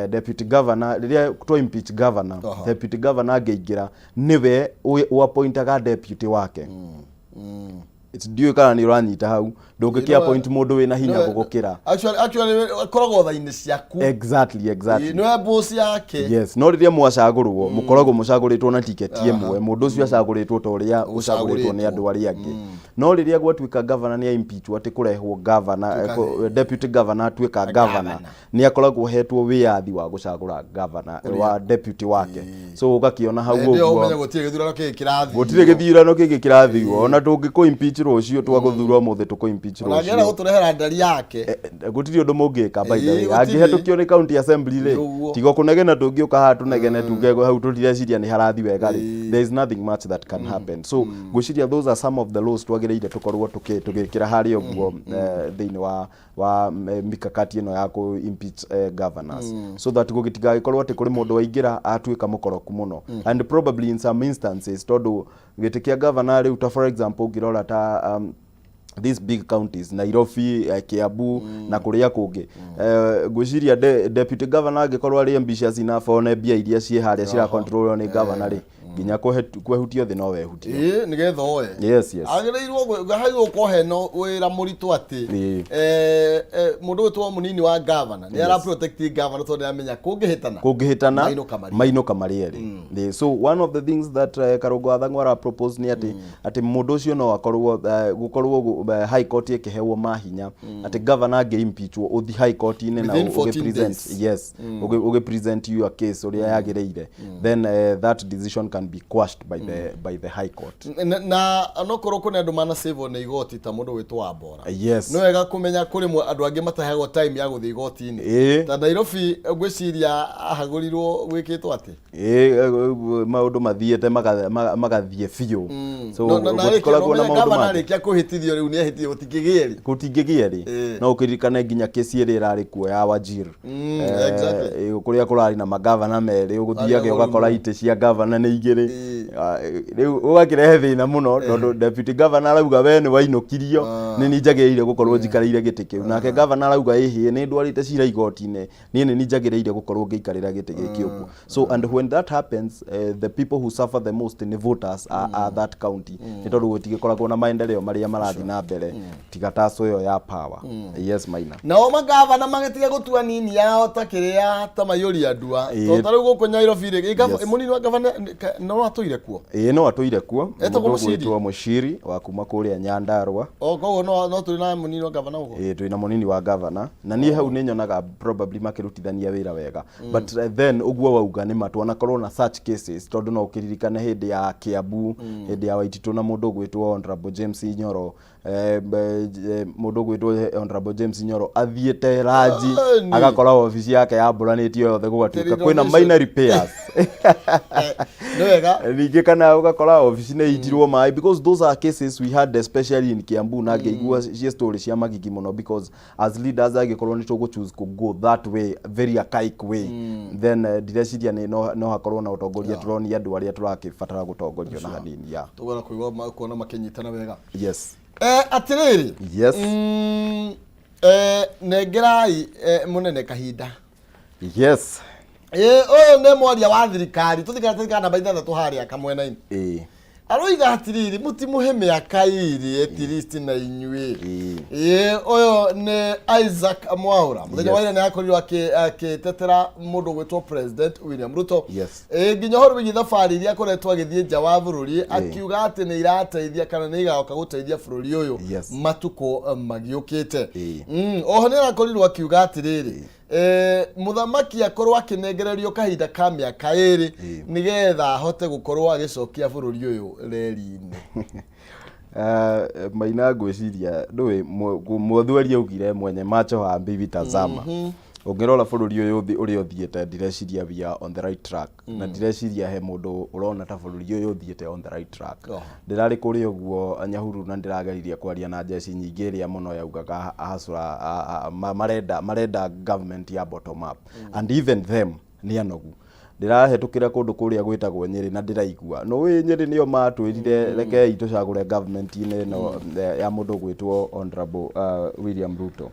C: deputy governor, rĩrĩa twa impeach governor, deputy governor angĩingĩra nĩwe ũappointaga deputy wake. Ndiũĩ kana nĩ ũranyita hau. Ndũngĩkĩ appoint mũndũ wĩna hinya gũgũkĩra.
B: Actually koragwo tha-inĩ ciaku.
C: Exactly.
B: Nĩwe boss yake.
C: Yes, no rĩrĩa mwacagũrwo, mũkoragwo mũcagũrĩtwo na tiketi ĩmwe, mũndũ ũcio acagũrĩtwo ta ũrĩa ũcagũrĩtwo nĩ andũ arĩa angĩ. No rĩrĩa gwatuĩka governor nĩ impeachwo, atĩ kũrehwo governor, deputy governor atuĩka governor, nĩ akoragwo hetwo wĩyathi wa gũcagũra governor wa deputy wake. So ũgakĩona hau
B: Hĩndĩ ĩyo ũmenye
C: ũguo
B: gũtirĩ gĩthurano kĩngĩ kĩrathiĩ.
C: Gũtirĩ gĩthurano kĩngĩ kĩrathiwo. Ona tũngĩkũ impeach rũciũ, twagũthurwo ũmũthĩ, tũkũ impeach
B: Ona angĩenda
C: rũciũ,
B: gũtũrehera ndari yake.
C: Gũtirĩ ũndũ mũngĩka, by the way.
B: Ĩĩ, gũtirĩ.
C: Angĩhetũkio nĩ county assembly rĩ,
B: Nĩguo.
C: tiga kũnegena tũngĩũka haha tũnegene tuge hau tũtireciria nĩ harathi wega rĩ, there is nothing much that can happen. So ngwĩciria those are some of the laws twagĩrĩire tũkorwo tũgĩkĩra harĩa ũguo thĩinĩ wa mikakati ĩno ya kũ impeach governors, so that gũgĩtigagĩkorwo atĩ kũrĩ mũndũ waingĩra atuĩka mũkoroku mũno. And probably in some instances, tondũ gĩtĩ kĩa governor rĩu, ta for example ũngĩrora ta these big counties, Nairobi, Kiambu na kũrĩa kũngĩ, ngwĩciria deputy governor angĩkorwo arĩ ambitious enough one mbia iria ciĩ harĩa ciracontrolwo nĩ governor rĩ, nginya kwehutio thĩ no wehutio.
B: Ĩĩ, nĩgetha oe.
C: Yes.
B: Agĩrĩirwo hagĩrĩirwo gũkorwo hena wĩra mũritũ atĩ mũndũ ũyũ mũnini wa governor nĩ ara protect governor, tondũ nĩamenya kũngĩhĩtana
C: kũngĩhĩtana
B: mainũka marĩ
C: mainũka marĩ erĩ. So one of the things that Karungo wa Thang'wa ara propose nĩ atĩ mũndũ ũcio no akorwo gũkorwo high court ĩkĩhewo mahinya atĩ governor angĩ impeachwo, ũthi high court-inĩ na
B: Within 14
C: ũgĩ-present
B: days.
C: Yes, ũgĩ present your case ũrĩa yagĩrĩire, then that decision can be quashed by the High Court.
B: Na onokorwo kũrĩ andũ manacĩvwo nĩ igoti ta mũndũ wĩtwo wa Mbora, nĩ wega kũmenya kũrĩ andũ angĩ mataheagwo time ya gũthiĩ igoti-inĩ. Ta Nairobi, ngwĩciria ahagũrirwo gwĩkĩtwo atĩ
C: Ĩĩ, maũndũ mathiĩte magathiĩ biũ, so gũtikoragwo na maũndũ
B: gavana
C: mangĩ.
B: Arĩkia kũhĩtithio rĩu nĩ ahĩtithio, gũtingĩgĩa rĩ.
C: Gũtingĩgĩa rĩ. No ũkĩririkane nginya kesi ĩrĩa ĩrarĩ kuo ya Wajir, kũrĩa kũrarĩ na magavana merĩ, ũgũthiage
B: Arĩa
C: ũgakora
B: mũrimũ.
C: itĩ cia gavana nĩ igĩrĩ. Ah, rĩu ũgakĩrehe thĩna mũno tondũ deputy governor arauga we nĩ wainũkirio, nĩ niĩ njagĩrĩire gũkorwo njikarĩire gĩtĩ kĩu, nake governor arauga ĩhĩ, nĩ ndwarĩte cira igoti-inĩ, niĩ nĩ niĩ njagĩrĩire gũkorwo ngĩikarĩra gĩtĩ gĩkĩ ũguo. So and when that happens, the people who suffer the most nĩ voters a that county, nĩ tondũ gũtigĩkoragwo na maendeleo marĩa marathiĩ na mbere tiga taco ĩyo ya power. Yes, Maina.
B: Nao magavana magĩtiga gũtua nini yao ta kĩrĩa ta maiyũria ndua. Tondũ ta rĩu gũkũ Nairobi rĩ, mũnini wa gavana no atũire kuo.
C: Ĩĩ, no atũire kuo.
B: Etagwo
C: Mũndũ
B: Mũciri?
C: ũgwĩtwo Mũciri wa kuma kũrĩa Nyandarua.
B: O koguo no tũrĩ na mũnini wa gavana ũguo.
C: Ĩĩ, twĩna mũnini wa gavana na niĩ hau nĩ nyonaga probably makĩrutithania wĩra wega, but then ũguo wauga nĩ ma, twanakorwo na such cases, tondũ no ũkĩririkane hĩndĩ ya Kiambu, hĩndĩ ya Waititũ na mũndũ ũgwĩtwo Honorable James Nyoro, mũndũ ũgwĩtwo Honorable James Nyoro athiĩte ranji, agakora obici yake yambũranĩtio yothe, gũgatuĩka kwĩna
B: Renovation.
C: minor repairs.
B: Nĩ wega.
C: Ningĩ kana ũgakora obici nĩ itirwo maĩ, because those are cases we had, especially in Kiambu, na ngĩigua cie story cia magigi mũno, because as leaders, angĩkorwo nĩ tũgũ choose to go that way, very archaic way, then ndireciria nĩ no hakorwo na ũtongoria tũronia andũ arĩa tũrakĩbatara gũtongorio na hanini ya
B: Tũgwara kũigua kuona makĩnyitana wega. Atĩrĩrĩ. Nengerai mũnene kahinda. Ũyũ nĩ mwaria wa thirikari, tũthikara namba 6 harĩa kamwena-inĩ. Aroiga atĩrĩrĩ, mũtimũhe mĩaka 2 at least na inyuĩ. Ĩĩ, ũyũ nĩ Isaac Mwaura. Mũthenya wa ira nĩ akorirwo akĩtetera mũndũ ũgwĩtwo President William Ruto. Ĩĩ, nginya ũhoro wĩgiĩ thabarĩ iria akoretwo agĩthiĩ nja wa bũrũri, akiuga atĩ nĩ irateithia kana nĩ igoka gũteithia bũrũri ũyũ matukũ magĩũkĩte. Oho nĩ arakorirwo akiuga atĩrĩrĩ, mũthamaki akorwo akĩnengererio kahinda ka mĩaka 2 nĩgetha ahote gũkorwo agĩcokia bũrũri ũyũ reri-inĩ.
C: Maina, ngwĩciria ndũĩ Mũthweri augire mwenye macho haambiwi tazama. Ũngĩrora bũrũri ũyũ ũrĩa ũthiĩte, ndireciria we are on the right track, na ndireciria he mũndũ ũrona ta bũrũri ũyũ ũthiĩte on the right track. Ndĩrarĩ kũrĩa ũguo Nyahururu na ndĩrageririe kwaria na njeci nyingĩ ĩrĩa mũno yaugaga hasura marenda government ya bottom up, and even them nĩ anogu. Ndĩrahetũkĩra kũndũ kũrĩa gwĩtagwo Nyĩrĩ na ndĩraigua nũĩ Nyĩrĩ nĩo matwĩrire rekei tũcagũre government-inĩ ĩno ya mũndũ ũgwĩtwo Honorable William Ruto,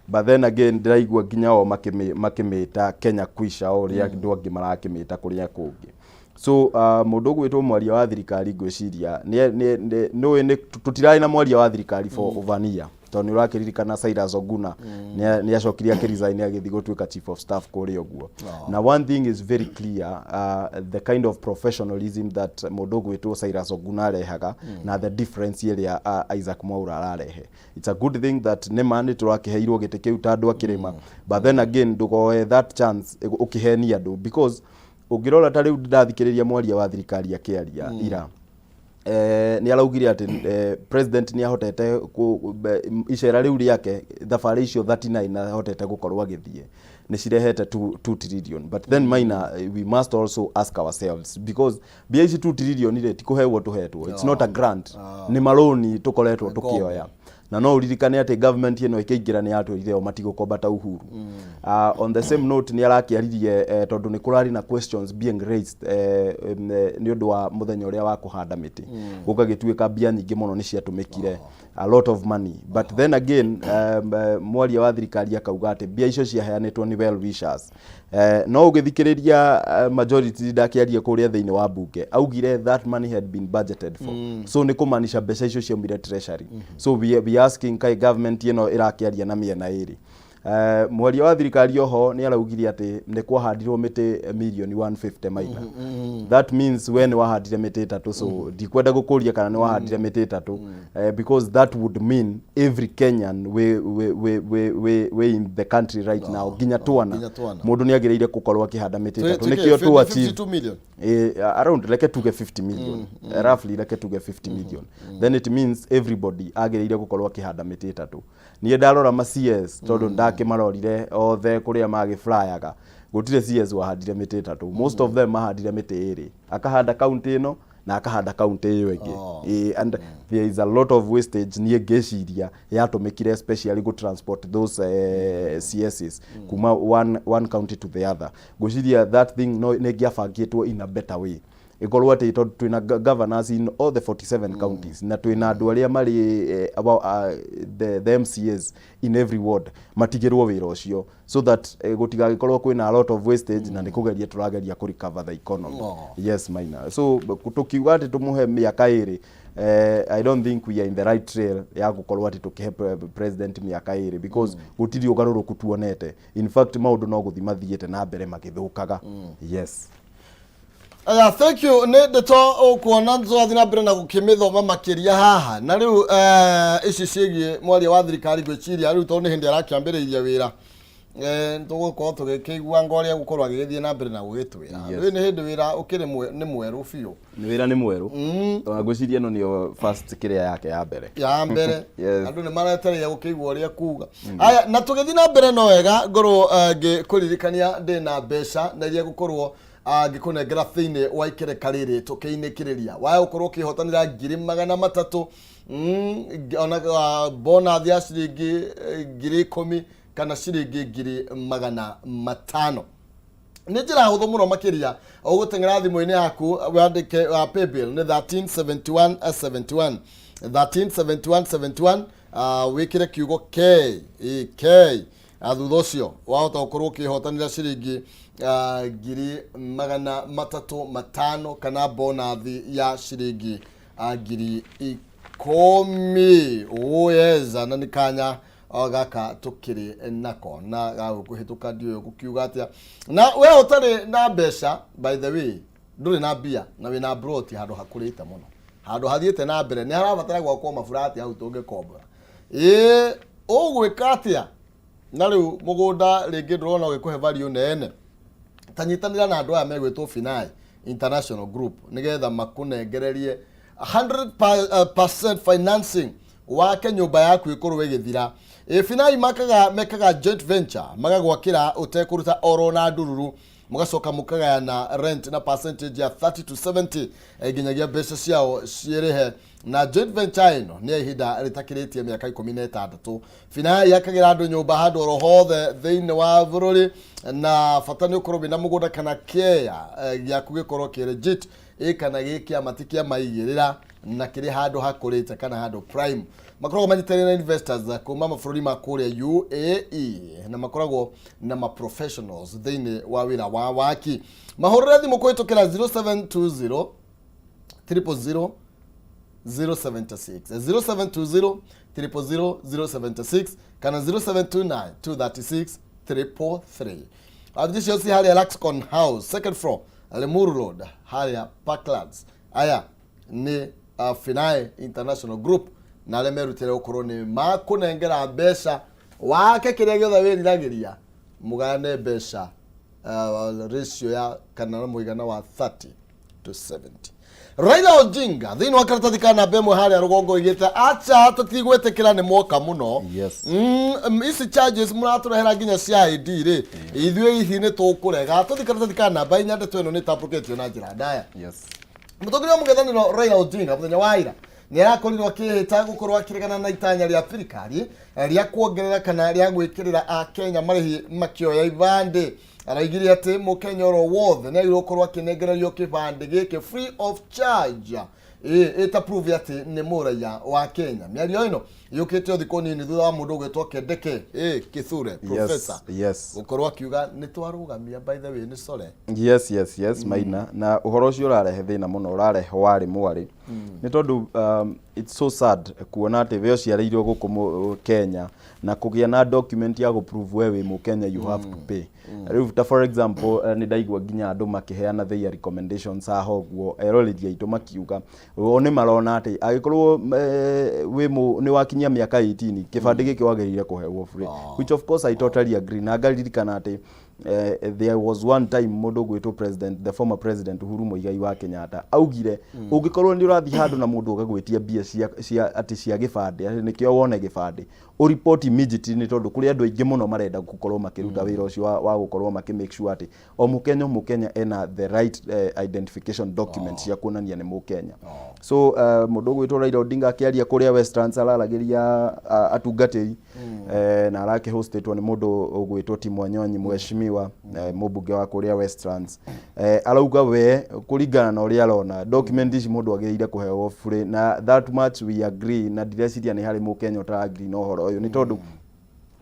C: but then again ndĩraigua nginya o makĩmĩta Kenya Kwisha, o ũrĩa andũ angĩ marakĩmĩta kũrĩa kũngĩ. So mũndũ ũgwĩtwo mwaria wa thirikari, ngwĩciria nĩũĩ nĩ tũtirarĩ na mwaria wa thirikari for over an year, tondũ nĩ ũrakĩririkana Cyrus Oguna nĩ acokire akĩresign agĩthiĩ gũtuĩka chief of staff kũrĩa ũguo. Na one thing is very clear, the kind of professionalism that mũndũ ũgwĩtwo Cyrus Oguna arehaga na the difference ĩrĩa Isaac Mwaura ararehe, it's a good thing that nĩ ma nĩ tũrakĩheirwo gĩtĩ kĩu ta andũ akĩrĩma, but then again ndũgoe that chance ũkĩhenia andũ, because ũngĩrora ta rĩu ndathikĩrĩria mwaria wa thirikari akĩaria ira, nĩ araugire atĩ president nĩ ahotete icera rĩu rĩake, thabarĩ icio 39 ahotete gũkorwo agĩthiĩ nĩ cirehete 2 trillion. But then, Maina, we must also ask ourselves, because mbia ici 2 trillion rĩ, ti kũhewo tũhetwo, it's not a grant, nĩ marũni tũkoretwo tũkĩoya. Na no ũririkane atĩ government ĩno ĩkĩingĩra nĩ yatwĩrire o matigũkomba ta Uhuru. On the same note, nĩ arakĩaririe, tondũ nĩ kũrarĩ na questions being raised nĩ ũndũ wa mũthenya ũrĩa wa kũhanda mĩtĩ, gũgagĩtuĩka mbia nyingĩ mũno nĩ ciatũmĩkire, a lot of money, but then again mwaria wa thirikari akauga atĩ mbia icio ciaheanĩtwo nĩ well wishers. No ũgĩthikĩrĩria majority leader akĩaria kũrĩa thĩinĩ wa bunge, augire that money had been budgeted for, so nĩ kũmaanisha mbeca icio ciaumire treasury. So we asking, kai government ĩno ĩrakĩaria na mĩena ĩrĩ? Mwaria wa thirikari oho nĩ araugire atĩ nĩ kwahandirwo mĩtĩ mirioni 150 maina. That means we nĩ wahandire mĩtĩ ĩtatũ, so ndikwenda gũkũria kana nĩ wahandire mĩtĩ ĩtatũ, because that would mean every Kenyan we in the country right now, nginya twana,
B: nginya twana.
C: Mũndũ nĩ agĩrĩire gũkorwo akĩhanda mĩtĩ ĩtatũ nĩkĩo tu achieve
B: 52 million.
C: Around, reke tuge 50 million, roughly reke tuge 50 million, then it means everybody agĩrĩire gũkorwo akĩhanda mĩtĩ ĩtatũ. Niĩ ndarora ma CS, tondũ ndakĩmarorire othe kũrĩa magĩflyaga, gũtirĩ CS wahandire mĩtĩ ĩtatũ. Most of them mahandire mĩtĩ ĩrĩ, akahanda kaunti ĩno na akahanda kaunti ĩyo ĩngĩ. And there is a lot of wastage niĩ ngĩciria yatũmĩkire, especially go transport those CSs kuma one county to the other. Ngwĩciria that thing no nĩ ĩngĩabangĩtwo in a better way, ĩkorwo atĩ tondũ twĩna governors in all the 47 counties na twĩna andũ arĩa marĩ about, the MCAs in every ward, matigĩrwo wĩra ũcio so that gũtigagĩkorwo kwĩna a lot of wastage, na nĩ kũgeria tũrageria kũ recover the economy. Yes, Maina, so tũkiuga atĩ tũmũhe mĩaka ĩrĩ, I don't think we are in the right trail ya gũkorwo atĩ tũkĩhe president mĩaka ĩrĩ, because gũtirĩ ũgarũrũku tuonete. In fact, maũndũ no gũthiĩ mathiĩte na mbere magĩthũkaga. Yes.
B: Aya, thank you. Nĩ ndeto ũkuona tũrathiĩ na mbere na gũkĩmĩthoma makĩria haha. Na rĩu ici ciĩgiĩ mwaria wa thirikari, ngwĩciria rĩu tondũ nĩ hĩndĩ arakĩambĩrĩirie wĩra, tũgũkorwo tũgĩkĩigua ngo ũrĩa gũkorwo agĩgĩthiĩ na mbere na gũgĩtwĩra. Rĩu nĩ hĩndĩ wĩra ũkĩrĩ nĩ mwerũ biũ.
C: Nĩ wĩra nĩ mwerũ. Ona ngwĩciria ĩno nĩyo first kĩrĩa yake ya mbere.
B: Ya mbere.
C: Yes.
B: Andũ nĩ maretereire gũkĩigua ũrĩa kuga. Aya, na tũgĩthiĩ na mbere, no wega ngorwo ngĩkũririkania ndĩna mbeca na iria ngũkorwo ngĩkũnengera thĩinĩ wa ikereka rĩrĩ tũkĩinĩkĩrĩria. Waya gũkorwo ũkĩhotanĩra 300,000, ona bonus ya ciringi 10,000 kana ciringi 500,000. Nĩ njĩra hũthũ mũno makĩria. Ũgũteng'era thimũ-inĩ yaku wandĩke paybill nĩ 1371 71, 1371 71, wĩkĩre kiugo K E K. Thutha ũcio wahota gũkorwo ũkĩhotanĩra ciringi 350,000 kana bonus ya ciringi 10,000. Ũyeza na nĩ kanya gaka tũkĩrĩ nako na gagũkũhĩtũka, ndiũĩ gũkiuga atĩa. Na we ũtarĩ na mbeca, by the way, ndũrĩ na mbia na wĩna broti handũ hakũrĩte mũno, handũ hathiĩte na mbere, nĩ harabatara gwakwo maburati hau tũngĩkombora, ĩĩ, ũgwĩka atĩa? Na rĩu mũgũnda rĩngĩ ndũrona ũgĩkũhe value nene, ta nyitanĩra na andũ aya megwĩtwo Finai International Group nĩgetha makũnengererie 100% financing wake nyũmba yaku ĩkorwo ĩgĩthira. Finai makaga mekaga joint venture, magagwakĩra ũtekũruta oro na ndururu, mũgacoka mũkagayana rent na percentage ya 30 to 70, nginyagia mbeca ciao ciĩrĩhe. Na joint venture ĩno nĩ ya ihinda rĩtakĩrĩtie mĩaka 16. Finai yakagĩra andũ nyũmba handũ oro hothe thĩinĩ wa bũrũri, na bata nĩ ũkorwo wĩna mũgũnda kana kĩea gĩaku gĩkorwo kĩ legit, ĩ kana gĩ kĩama ti kĩa maigĩrĩra na kĩrĩ handũ hakũrĩte kana handũ prime. Makoragwo manyitanĩire na investors kuma mabũrũri ma kũrĩa UAE na makoragwo na ma professionals thĩinĩ wa wĩra wa waki. Mahũrĩre thimũ kũhĩtũkĩra 0720 000 076, 0720 000 076 kana 0729 236 333. Wabici cio ci harĩa Laxcon House, second floor, Limuru Road, harĩa Parklands. Aya nĩ Finai International Group na arĩa merutĩre gũkorwo nĩ makũnengera mbeca wake kĩrĩa gĩothe wĩriragĩria, mũgayane mbeca ratio ya kana mũigana wa 30 to 70. Raila Odinga thĩinĩ wa karatathi ka namba ĩmwe harĩa rũgongo igĩte acha tũtigwĩtĩkĩra nĩ mwoka mũno. Ici charges mũratũrehera nginya cia ID rĩ, ithuĩ hihi nĩ tũkũrega. Tũthi karatathi ka namba 4. Ndeto ĩno nĩ ĩtambũkĩtio na njĩra ndaya. Mũtongoria wa mũng'ethanĩro Raila Odinga mũthenya wa ira nĩ arakorirwo akĩhĩta gũkorwo akĩregana na itanya rĩa thirikari rĩa kuongerera kana rĩa gwĩkĩrĩra akenya marĩhi makĩoya ibandĩ. Araigire atĩ mũkenya oro wothe nĩ agĩrĩirwo gũkorwo akĩnengererio kĩbandĩ gĩkĩ free of charge, ĩta proof atĩ nĩ mũraiya wa Kenya. Mĩario ĩno Yũkĩte o thikũ nini thutha wa mũndũ ũgwĩtwo Kindiki Kithure professor gũkorwo akiuga nĩ twarũgamia, by the way nĩ sorry.
C: Yes, Maina, na ũhoro ũcio ũrarehe thĩna mũno, ũrarehe warĩ mwarĩ, nĩ tondũ it's so sad kuona atĩ we ũciarĩirwo gũkũ Kenya na kũgĩa na document ya gũ-prove we wĩ Mũkenya, you have to pay. Rĩu ta for example, nĩ ndaigua nginya andũ makĩheana their recommendations haha ũguo, eroreri aitũ makiuga o nĩ marona atĩ angĩkorwo wĩ nĩ wakinyia mĩaka 18, kĩbandĩ gĩkĩ wagĩrĩire kũhewo free, which of course I totally agree. Na ngaririkana atĩ there was one time mũndũ ũgwĩtwo president, the former president Uhuru Muigai wa Kenyatta, augire ũngĩkorwo nĩ ũrathiĩ handũ na mũndũ ũgagwĩtia mbia cia atĩ cia gĩbandĩ, atĩ nĩkĩo wone gĩbandĩ, ũripoti immediately, nĩ tondũ kũrĩ andũ aingĩ mũno marenda gũkorwo makĩruta wĩra ũcio wa gũkorwo makĩ make sure atĩ o Mũkenya o Mũkenya ena the right identification document cia kuonania nĩ Mũkenya. So mũndũ ũgwĩtwo Raila Odinga akĩaria kũrĩa Westlands, araragĩria atungatĩri na arakĩhostĩtwo nĩ mũndũ ũgwĩtwo Tim Wanyonyi, mheshimiwa mũmbunge wa kũrĩa Westlands, arauga we kũringana na ũrĩa arona, document ici mũndũ agĩrĩire kũheo bure, na that much we agree, na ndireciria nĩ harĩ Mũkenya ũtara-agree na ũhoro ũyũ, nĩ tondũ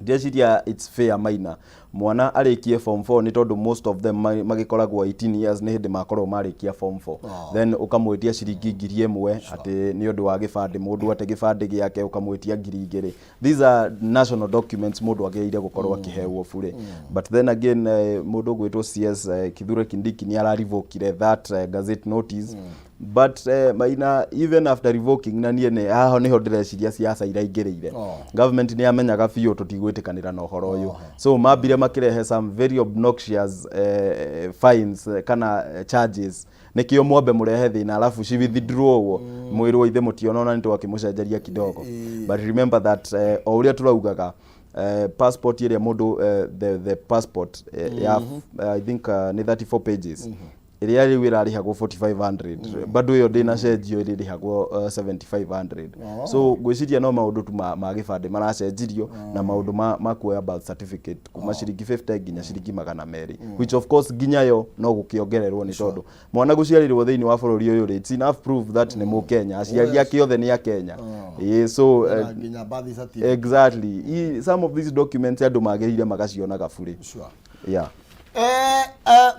C: ndĩreciria it's fair, Maina, mwana arĩkie form 4, nĩ tondũ most of them magĩkoragwo 18 years nĩ hĩndĩ makorwo marĩkia form 4, then ũkamwĩtia ciringi 1000 atĩ nĩ ũndũ wa gĩbandĩ, mũndũ ate gĩbandĩ gĩake ũkamwĩtia 2000. These are national documents mũndũ agĩrĩire gũkorwo akĩhewo bure. But then again, mũndũ ũgwĩtwo CS Kithure Kindiki nĩ ararevokire that gazette notice. But Maina, even after revoking, na niĩ nĩ haha nĩho ndĩreciria siasa iraingĩrĩire. Government nĩ yamenyaga biũ tũtigwĩtĩkanĩra na ũhoro ũyũ, so mambire makĩrehe some very obnoxious fines kana charges, nĩkĩo mwambe mũrehe thĩna, alafu ci withdraw mwĩrwo ithe mũtiona ona nĩ twakĩmũcenjeria kidogo. But remember that o ũrĩa tũraugaga, passport ĩrĩa mũndũ the passport ya I think nĩ 34 pages ĩrĩa rĩu ĩrarĩhagwo 4500, bado ĩyo ndĩnacenjio, ĩrĩrĩhagwo 7500. So ngwĩciria no maũndũ tu ma gĩbandĩ maracenjirio na maũndũ ma kuoya birth certificate kuma ciringi 50 nginya ciringi 200, which of course nginya yo no gũkĩongererwo, nĩ tondũ mwana gũciarĩrwo thĩinĩ wa bũrũri ũyũ rĩ, it's enough proof that nĩ Mũkenya, aciari ake othe nĩ a Kenya. Ĩĩ, so
B: Na nginya birth certificate.
C: Exactly. Some of these documents andũ magĩrĩire magacionaga burĩ. Yeah.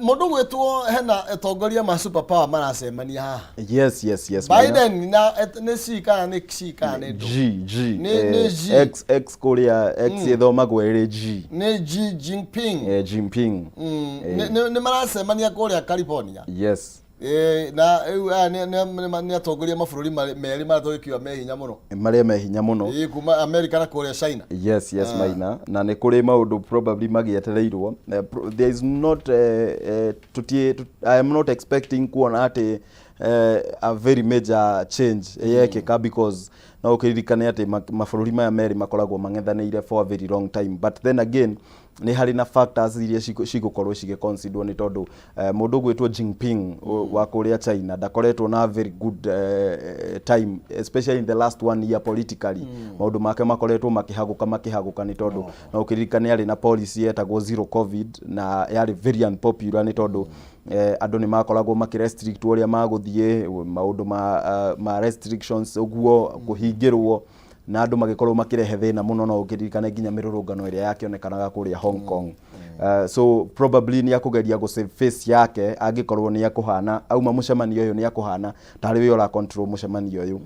B: Mũndũ gwĩtwo hena atongoria ma super power maracemania haha.
C: Yes, Maina.
B: Biden na nĩ C kana nĩ C kana nĩ ndũ?
C: G G.
B: Nĩ G.
C: X X kũrĩa X ĩthomagwo ĩrĩ G.
B: Nĩ Xi Jinping.
C: Jinping.
B: Nĩ maracemania kũrĩa California. Na rĩu aya nĩ atongoria mabũrũri merĩ marĩa tũgĩkiuga me hinya mũno.
C: Marĩa me hinya mũno.
B: Kuma America na kũrĩa China.
C: Yes, Maina, na nĩ kũrĩ maũndũ probably magĩetereirwo. There is not tutie, I am not expecting kuona atĩ a very major change yekĩka, because no ũkĩririkane atĩ mabũrũri maya merĩ makoragwo mang'ethanĩire for a very long time. But then again, nĩ harĩ na factors iria cigũkorwo cigĩconsiderwo, nĩ tondũ mũndũ ũgwĩtwo Jinping wa kũrĩa China ndakoretwo na very good time, especially in the last one year. Politically, maũndũ make makoretwo makĩhagũka, nĩ tondũ no ũkĩririkane arĩ na policy yetagwo zero covid, na yarĩ very unpopular, nĩ tondũ andũ nĩ makoragwo makĩrestrict ũrĩa magũthiĩ, maũndũ ma restrictions ũguo, kũhingĩrwo, na andũ magĩkorwo makĩrehe thĩna mũno. No ũkĩririkane nginya mĩrũrũngano ĩrĩa yakĩonekanaga kũrĩa Hong Kong. So probably nĩ akũgeria gũ save face yake, angĩkorwo nĩ akũhana auma mũcemanio ũyũ nĩ akũhana tarĩ we ũra control mũcemanio ũyũ.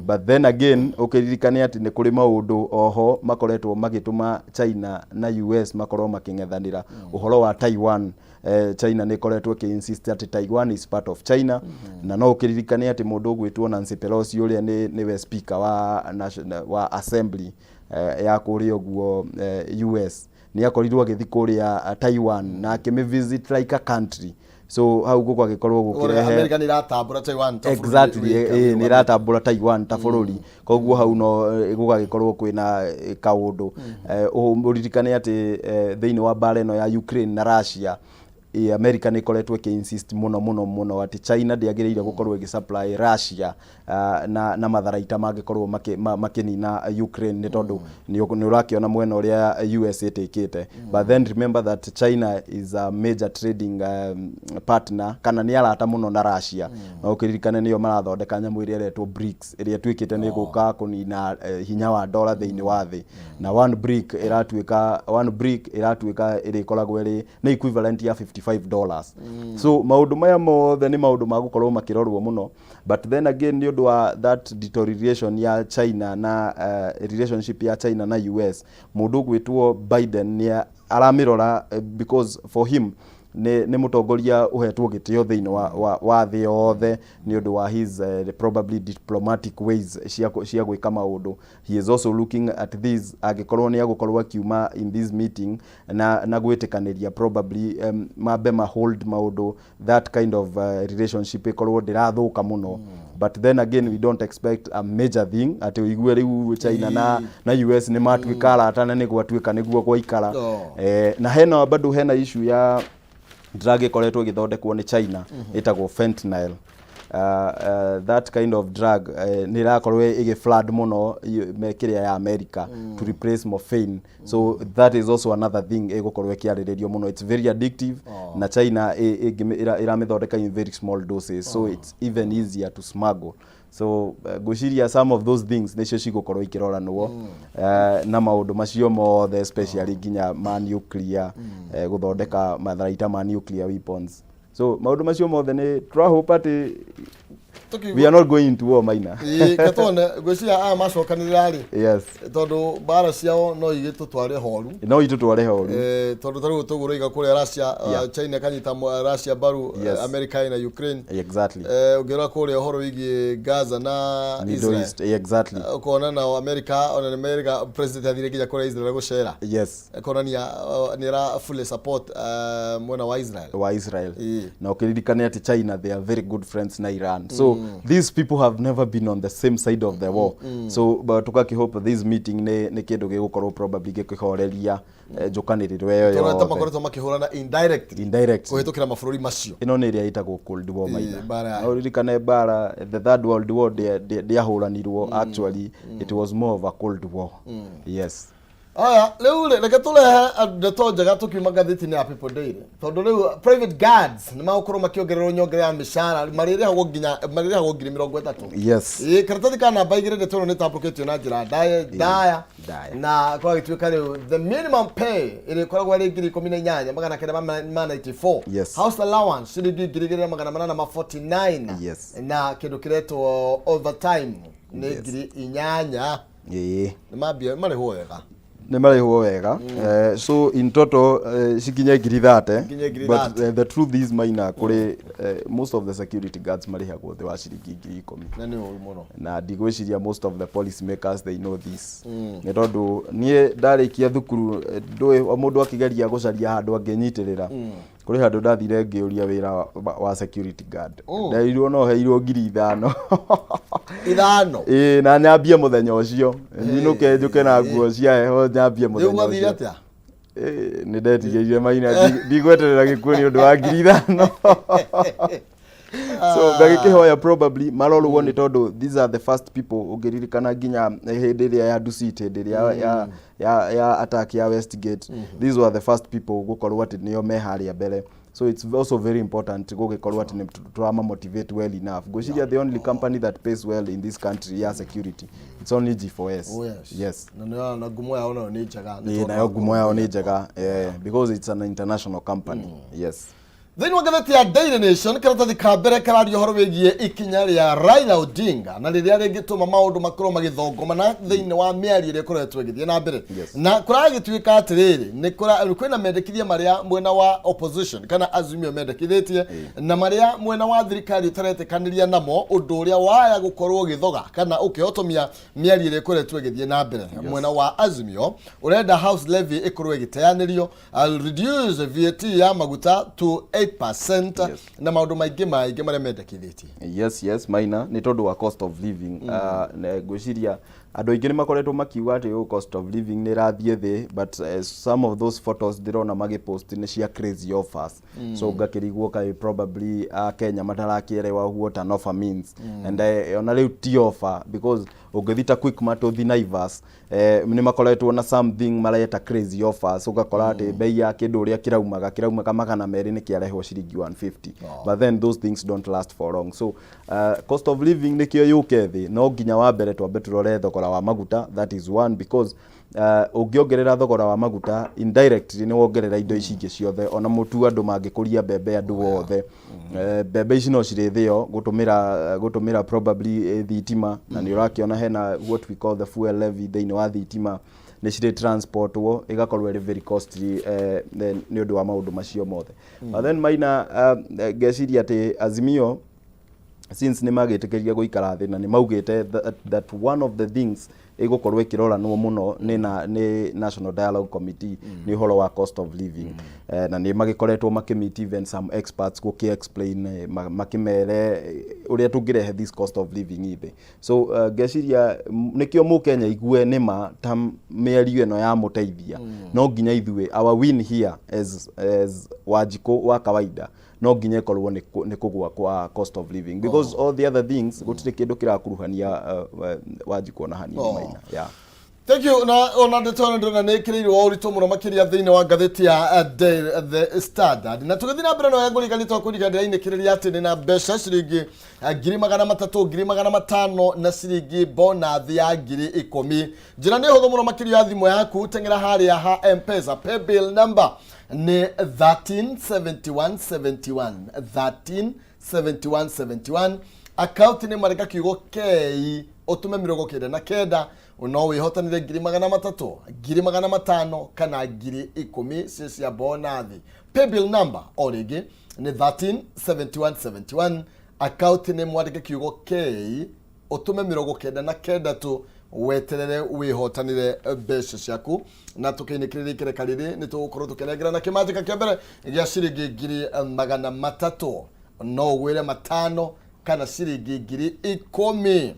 C: But then again, ũkĩririkane atĩ nĩ kũrĩ maũndũ oho makoretwo magĩtũma China na US makorwo makĩng'ethanĩra, ũhoro wa Taiwan. China nĩ ĩkoretwo ĩkĩ insist atĩ Taiwan is part of China, na no ũkĩririkane atĩ mũndũ ũgwĩtwo Nancy Pelosi, ũrĩa nĩwe speaker wa national, wa assembly ya kũrĩa ũguo US, nĩ akorirwo agĩthiĩ kũrĩa Taiwan na akĩmĩ visit like a country, so hau gũgagĩkorwo gũkĩrehe
B: America nĩ iratambũra Taiwan ta bũrũri
C: Exactly.
B: wika.
C: Nĩ ĩratambũra Taiwan ta bũrũri, koguo hau no gũgagĩkorwo kwĩna kaũndũ. Ũririkane atĩ thĩinĩ wa mbara ĩno ya Ukraine na Russia, America nĩ ĩkoretwo ĩkĩ insist mũno mũno mũno atĩ China ndĩagĩrĩire gũkorwo ĩgĩ supply Russia na matharaita mangĩkorwo makĩnina Ukraine, nĩ tondũ nĩ ũrakĩona mwena ũrĩa US ĩtĩkĩte. But then remember that China is a major trading partner, kana nĩ arata mũno na Russia. Na ũkĩririkane nĩo marathondeka nyamũ ĩrĩa ĩretwo BRICS, ĩrĩa ĩtuĩkĩte nĩ gũka kũnina hinya wa dola thĩinĩ wa thĩ. Na one brick ĩratuĩka ĩrĩkoragwo ĩrĩ nĩ equivalent ya $55. So maũndũ maya mothe nĩ maũndũ ma gũkorwo makĩrorwo mũno. But then again, nĩ ũndũ wa that deterioration ya China na relationship ya China na US, mũndũ ũgwĩtwo Biden nĩ aramĩrora, because for him nĩ mũtongoria ũhetwo gĩtĩo thĩinĩ wa thĩ yothe nĩ ũndũ wa his probably diplomatic ways cia gwĩka maũndũ. He is also looking at this, angĩkorwo nĩ agũkorwo akiuma in this meeting na gwĩtĩkanĩria, probably mambe ma hold maũndũ, that kind of relationship ĩkorwo ndĩrathũka mũno. But then again, we don't expect a major thing atĩ ũigue rĩu China na US nĩ matuĩka arata na nĩ gwatuĩka nĩguo gwaikara. Na hena bado hena issue ya drug ĩkoretwo ĩgĩthondekwo nĩ China ĩtagwo fentanyl. That kind of drug nĩ ĩrakorwo ĩgĩ flood mũno kĩrĩa ya America to replace morphine. So that is also another thing ĩgũkorwo ĩkĩarĩrĩrio mũno. It's very addictive, na China ĩramĩthondeka in very small doses, so it's even easier to smuggle. So ngwĩciria some of those things nĩcio cigũkorwo ikĩroranwo na maũndũ macio mothe, especially nginya ma nuclear, gũthondeka matharaita ma nuclear weapons. So maũndũ macio mothe nĩ tũrahope atĩ we are not going into war, Maina.
B: Ĩĩ, ketone ngwĩciria aya macokanĩrĩra rĩ, tondũ mbara ciao no igĩtũtware horu.
C: No itũtware horu.
B: Tondũ ta rĩu tũgũrũiga kũrĩa Russia, China ĩkanyita Russia mbaru, America ĩna Ukraine. Ũngĩrora kũrĩa ũhoro wĩgiĩ Gaza na
C: Middle
B: Israel,
C: East, exactly.
B: Ũkona nao America ona nĩ merĩga president athire nginya kũrĩa Israel gũcera, kuonania nĩ ara fully support mwena wa Israel.
C: Wa Israel. Na ũkĩririkane atĩ China, they are very good friends na Iran, so these people have never been on the same side of the war. So but tũgakĩhope this meeting nĩ kĩndũ gĩgũkorwo probably gĩkĩhoreria njũkanĩrĩro ĩyo
B: Tondũ ta
C: yothe.
B: Makoretwo makĩhũrana indirectly
C: Indirectly.
B: kũhĩtũkĩra mabũrũri macio.
C: Ĩno nĩ ĩrĩa ĩtagwo Cold War, Maina.
B: Mbara
C: Na ũririkane mbara, the Third World War ndĩahũranirwo. Actually, it was more of a cold war, yes.
B: Aya, rĩu rĩ, reke tũrehe ndeto njega tũkiuma ngathĩti-inĩ ya People Daily, tondũ rĩu private guards nĩ magũkorwo makĩongererwo nyongera ya mĩcara, marĩrĩhagwo nginya marĩrĩhagwo 30,000. Ĩĩ, karatathi ka namba 2, ndeto ĩno nĩ ĩtambũkĩtio na njĩra ndaya ndaya.
C: Ndaya.
B: Na kwagĩtuĩka rĩu the minimum pay ĩrĩa ĩkoragwo ĩrĩ 18,994. House allowance ciringi 2849. Na kĩndũ kĩretwo overtime nĩ 8,000. Nĩ mambia marĩhwo wega.
C: Nĩ marĩhwo wega. So in total cikinye 30,000.
B: Cikinye ngiri
C: But
B: 30.
C: The truth is, Maina, kũrĩ most of the security guards marĩhagwo thĩ wa ciringi 10,000.
B: Na nĩ ũru mũno.
C: Na ndigwĩciria most of the policy makers, they know this, nĩ tondũ niĩ ndarĩkia thukuru, ndũĩ o mũndũ akĩgeria gũcaria handũ angĩnyitĩrĩra. Kũrĩ handũ ndathire ngĩũria wĩra wa security guard, nderirwo no heirwo 5,000.
B: 5,000?
C: Ĩĩ, na nyambie mũthenya ũcio, nyinũke njũke na nguo cia heho, nyambie
B: Rĩu
C: mũthenya
B: gwathire
C: ũcio.
B: Atĩa?
C: Nĩ ndetigĩrire, Maina, ndigweterera gĩkuũ nĩ ũndũ wa 5,000. So ngagĩkĩhoya probably marorwo, nĩ tondũ these are the first people. Ũngĩririkana nginya hĩndĩ ĩrĩa ya Dusit, hĩndĩ ĩrĩa ya attack ya Westgate, these were the first people gũkorwo atĩ nĩo me harĩa mbere. So it's also very important gũgĩkorwo atĩ nĩ tũrama motivate well enough. Ngwĩciria the only company that pays well in this country ya security, it's only G4S.
B: Oh, yes. Na nĩ na ngumo yao nayo nĩ njega, nĩ tondũ
C: Nayo
B: wa
C: ngumo yao nĩ njega, because it's an international company, yes.
B: Thĩinĩ wa ngathĩti ya Daily Nation, karatathi ka mbere kararia ũhoro wĩgiĩ ikinya rĩa Raila Odinga na rĩrĩa rĩngĩtũma maũndũ makorwo magĩthongomana thĩinĩ wa mĩario ĩrĩa ĩkoretwo ĩgĩthiĩ na mbere. Na kũragĩtuĩka atĩrĩrĩ, nĩ kwĩna mendekithia marĩa mwena wa opposition kana Azimio mendekithĩtie na marĩa mwena wa thirikari ũtaretĩkanĩria namo, ũndũ ũrĩa waya gũkorwo ũgĩthoga kana ũkĩhotomia mĩario ĩrĩa ĩkoretwo ĩgĩthiĩ na mbere. Mwena wa Azimio ũrenda house levy ĩkorwo ĩgĩteanĩrio, I'll reduce VAT ya maguta to 8%, na maũndũ maingĩ maingĩ marĩa mendekithĩtie.
C: Yes, Maina, nĩ tondũ wa cost of living. Ngwĩciria Andũ aingĩ nĩ makoretwo makiuga atĩ, oh, cost of living nĩ ĩrathiĩ thĩ, but some of those photos ndĩrona magĩpost nĩ cia crazy offers. So ngakĩrigwo kaĩ probably Kenya matarakĩerewa what an offer means. And ona rĩu ti offer, because ũngĩthi ta Quickmart, ũthi Naivas, nĩ makoretwo na something mareta crazy offers, ũgakora atĩ bei ya kĩndũ ũrĩa kĩraumaga 200 nĩ kĩarehwo ciringi 150. But then those things don't last for long. So cost of living nĩkĩo yũke thĩ, no nginya wa mbere twambe tũrore thogora wa maguta. That is one, because ũngĩongerera thogora wa maguta, indirectly nĩ wongerera indo ici ingĩ ciothe, ona mũtu. Andũ mangĩkũria mbembe, andũ othe, mbembe ici no cirĩthĩo gũtũmĩra probably thitima, na nĩ ũrakĩona hena what we call the fuel levy thĩinĩ wa thitima, nĩ cirĩ transportwo, ĩgakorwo ĩrĩ very costly nĩ ũndũ wa maũndũ macio mothe. But then Maina, ngeciria atĩ Azimio, since nĩ magĩtĩkĩria gũikara thĩ na nĩ maugĩte that one of the things ĩgũkorwo ĩkĩroranwo mũno nĩ National Dialogue Committee nĩ ũhoro wa cost of living. Na nĩ magĩkoretwo makĩmeet even some experts gũkĩ explain, makĩmere ũrĩa tũngĩrehe this cost of living ithĩ. So ngeciria nĩkĩo mũkenya igue nĩma ta mĩario ĩno ya mũteithia. No nginya ithuĩ, our win here as Wanjikũ wa kawaida, no nginya ĩkorwo nĩ kũgũa kwa cost of living, because all the other things gũtirĩ kĩndũ kĩrakuruhania Wanjikũ ona hanini. Maina, yeah.
B: Thank you. Na ona ndeto ĩno ndĩrona nĩ ĩkĩrĩirwo ũritũ mũno makĩria thĩinĩ wa ngathĩti ya The Standard. Na tũgĩthiĩ na mbere, no ngũririkania twakũririkania ndĩrainĩkĩrĩria atĩ nĩ na mbeca ciringi 300,000, 500,000 na ciringi bonathi ya 10,000. Njĩra nĩ hũthũ mũno makĩria ya thimũ yaku, teng'era harĩa ha M-Pesa, paybill number nĩ 137171, 137171, account nĩ marĩka kiugo K, ũtũme 99, no wĩhotanĩre 300,000, 500,000 kana 10,000 cia bonathi. Paybill number o rĩngĩ nĩ 137171, account nĩ mwandĩke kiugo K, ũtũme 99 tu, weterere wĩhotanĩre mbeca ciaku. Na tũkĩinĩkĩrĩria ikereka rĩrĩ, nĩ tũgũkorwo tũkĩnengerana kĩmanjĩka kĩa mbere gĩa ciringi 300,000, no ũgwĩre 5 kana ciringi 10,000.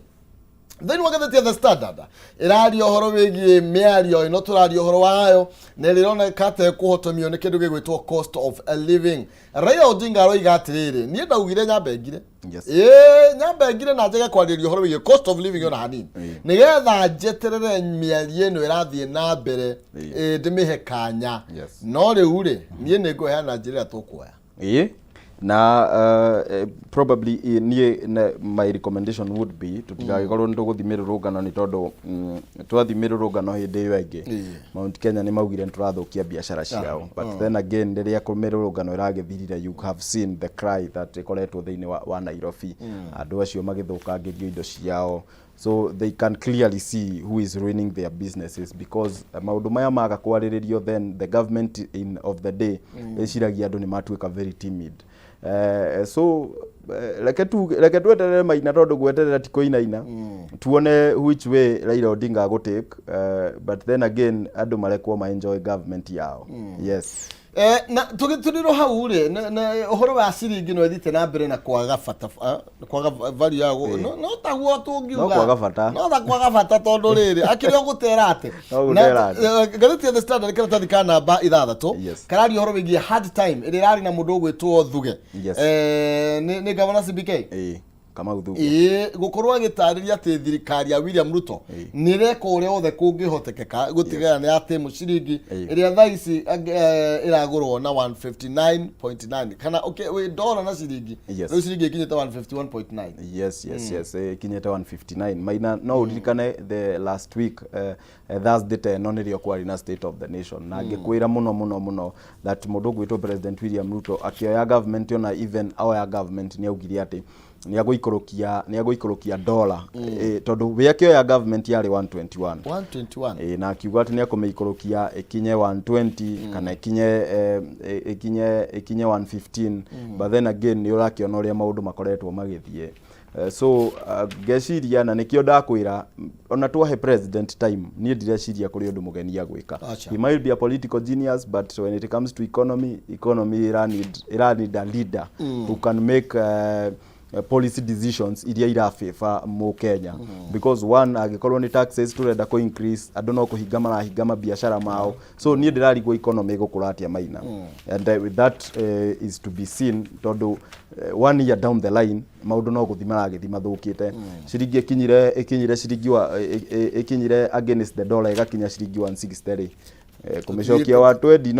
B: Thĩinĩ wa ngathĩti ya The Standard ĩraria ũhoro wĩgiĩ mĩario ĩno tũraria ũhoro wayo, na ĩrĩa ĩroneka ta ĩkũhotomio nĩ kĩndũ gĩgwĩtwo cost of a living. Raila Odinga aroiga atĩrĩrĩ, niĩ ndaugire nyambe ngire, ĩĩ, nyambe ngire na njage kwarĩria ũhoro wĩgiĩ cost of living ona hanini, nĩgetha njeterere mĩario ĩno ĩrathiĩ na mbere, ndĩmĩhe kanya. No rĩu rĩ, niĩ nĩ ngũheana njĩra ĩrĩa tũkuoya.
C: Ĩĩ, na probably niĩ my recommendation would be tũtigagĩkorwo nĩ tũgũthiĩ mĩrũrũngano, nĩ tondũ twathiĩ mĩrũrũngano hĩndĩ ĩyo ĩngĩ, Mount Kenya nĩ maugire nĩ tũrathũkia biacara ciao. But then again, rĩrĩa mĩrũrũngano ĩragĩthirire, you have seen the cry that ĩkoretwo thĩinĩ wa Nairobi, andũ acio magĩthũkangĩrio indo ciao, so they can clearly see who is ruining their businesses, because maũndũ maya maga kwarĩrĩrio, then the government of the day ĩciragia andũ nĩ matuĩka very timid. So reke tweterere, Maina, tondũ gweterera ti kũinaina. Tuone which way Raila Odinga agũtake, but then again andũ marekwo ma enjoy government yao, yes.
B: Na tũgĩtũrĩrwo hau rĩ, na ũhoro wa ciringi no ĩthiĩte na mbere na kwaga bata, kwaga value yago, no taguo tũngiuga.
C: No kwaga bata.
B: No ta kwaga bata, tondũ rĩrĩ akĩrĩ o gũtera atĩ.
C: No gũtera atĩ.
B: Ngathĩti ya The Standard, karatathi ka namba 6, kararia ũhoro wĩgiĩ hard time ĩrĩa ĩrarĩ na mũndũ ũgwĩtwo Thuge. Nĩ governor CBK.
C: Ĩĩ, Kamau Thuge.
B: Ĩĩ, gũkorwo agĩtarĩria atĩ thirikari ya William Ruto nĩ ĩreka ũrĩa wothe kũngĩhotekeka gũtigĩrĩra nĩ atĩ ciringi ĩrĩa thaa ici ĩragũrwo na 159.9 kana, okay, wĩ ndora na ciringi, rĩu ciringi ĩkinyĩte 151.9.
C: Yes, ikinyĩte 159, Maina. No ũririkane the last week, Thursday ta ĩno, nĩrĩo kwarĩ na State of the Nation, na ngĩkwĩra mũno mũno mũno that mũndũ ũgwĩtwo President William Ruto akĩoya government, ona even oya government, nĩ augire atĩ nĩ agũikũrũkia dollar, tondũ we akĩoya government yarĩ 121.
B: 121.
C: Na akiuga atĩ nĩ akũmĩikũrũkia ĩkinye 120 kana ĩkinye 115. But then again nĩ ũrakĩona ũrĩa maũndũ makoretwo magĩthiĩ. So ngeciria, na nĩkĩo ndakwĩra, ona twahe president time, niĩ ndireciria kũrĩ ũndũ mũgeni agwĩka.
B: Acha.
C: He might be a political genius, but when it comes to economy, economy ĩra need a leader who can make Policy decisions iria ira favor mu Kenya, because one, angĩkorwo nĩ taxes turenda kũ increase, andũ no kũhinga marahinga mabiacara mao. So niĩ ndĩrarigwo economy ĩgũkũra atĩa, Maina. And with that is to be seen, tondũ one year down the line maũndũ no gũthi maragĩthi mathũkĩte. Ciringi ĩkinyire ciringi wa ĩkinyire against the dollar ĩgakinya ciringi 160 rĩ, kũmĩcokia wa 20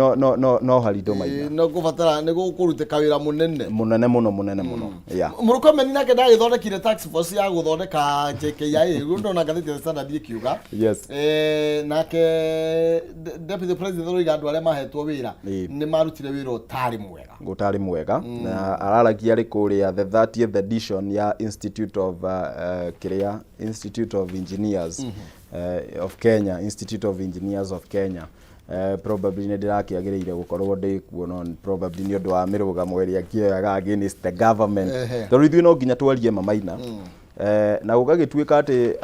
C: no haritũ, Maina.
B: No kũbatara nĩ gũkũrutĩka wĩra mũnene.
C: Mũnene mũno, mũnene mũno, yeah.
B: Mũrũkomeni nake ndagĩthondekire task force ya gũthondeka JKIA. Rĩu ndona ngathĩti ya Standard ĩkiuga nake deputy president aroiga andũ arĩa mahetwo wĩra nĩ marutire wĩra ũtarĩ mwega.
C: Gũtarĩ mwega, na araragia arĩ kũrĩa the 30th edition ya Institute of kĩrĩa Institute of Engineers of Kenya, Institute of Engineers of Kenya. Probably nĩ ndĩrakĩagĩrĩire gũkorwo ndĩ kuo, no probably nĩ ũndũ wa mĩrũgamo ĩrĩa ngĩoyaga against the government, tondũ ithuĩ no nginya twarie ma, Maina. Na gũgagĩtuĩka atĩ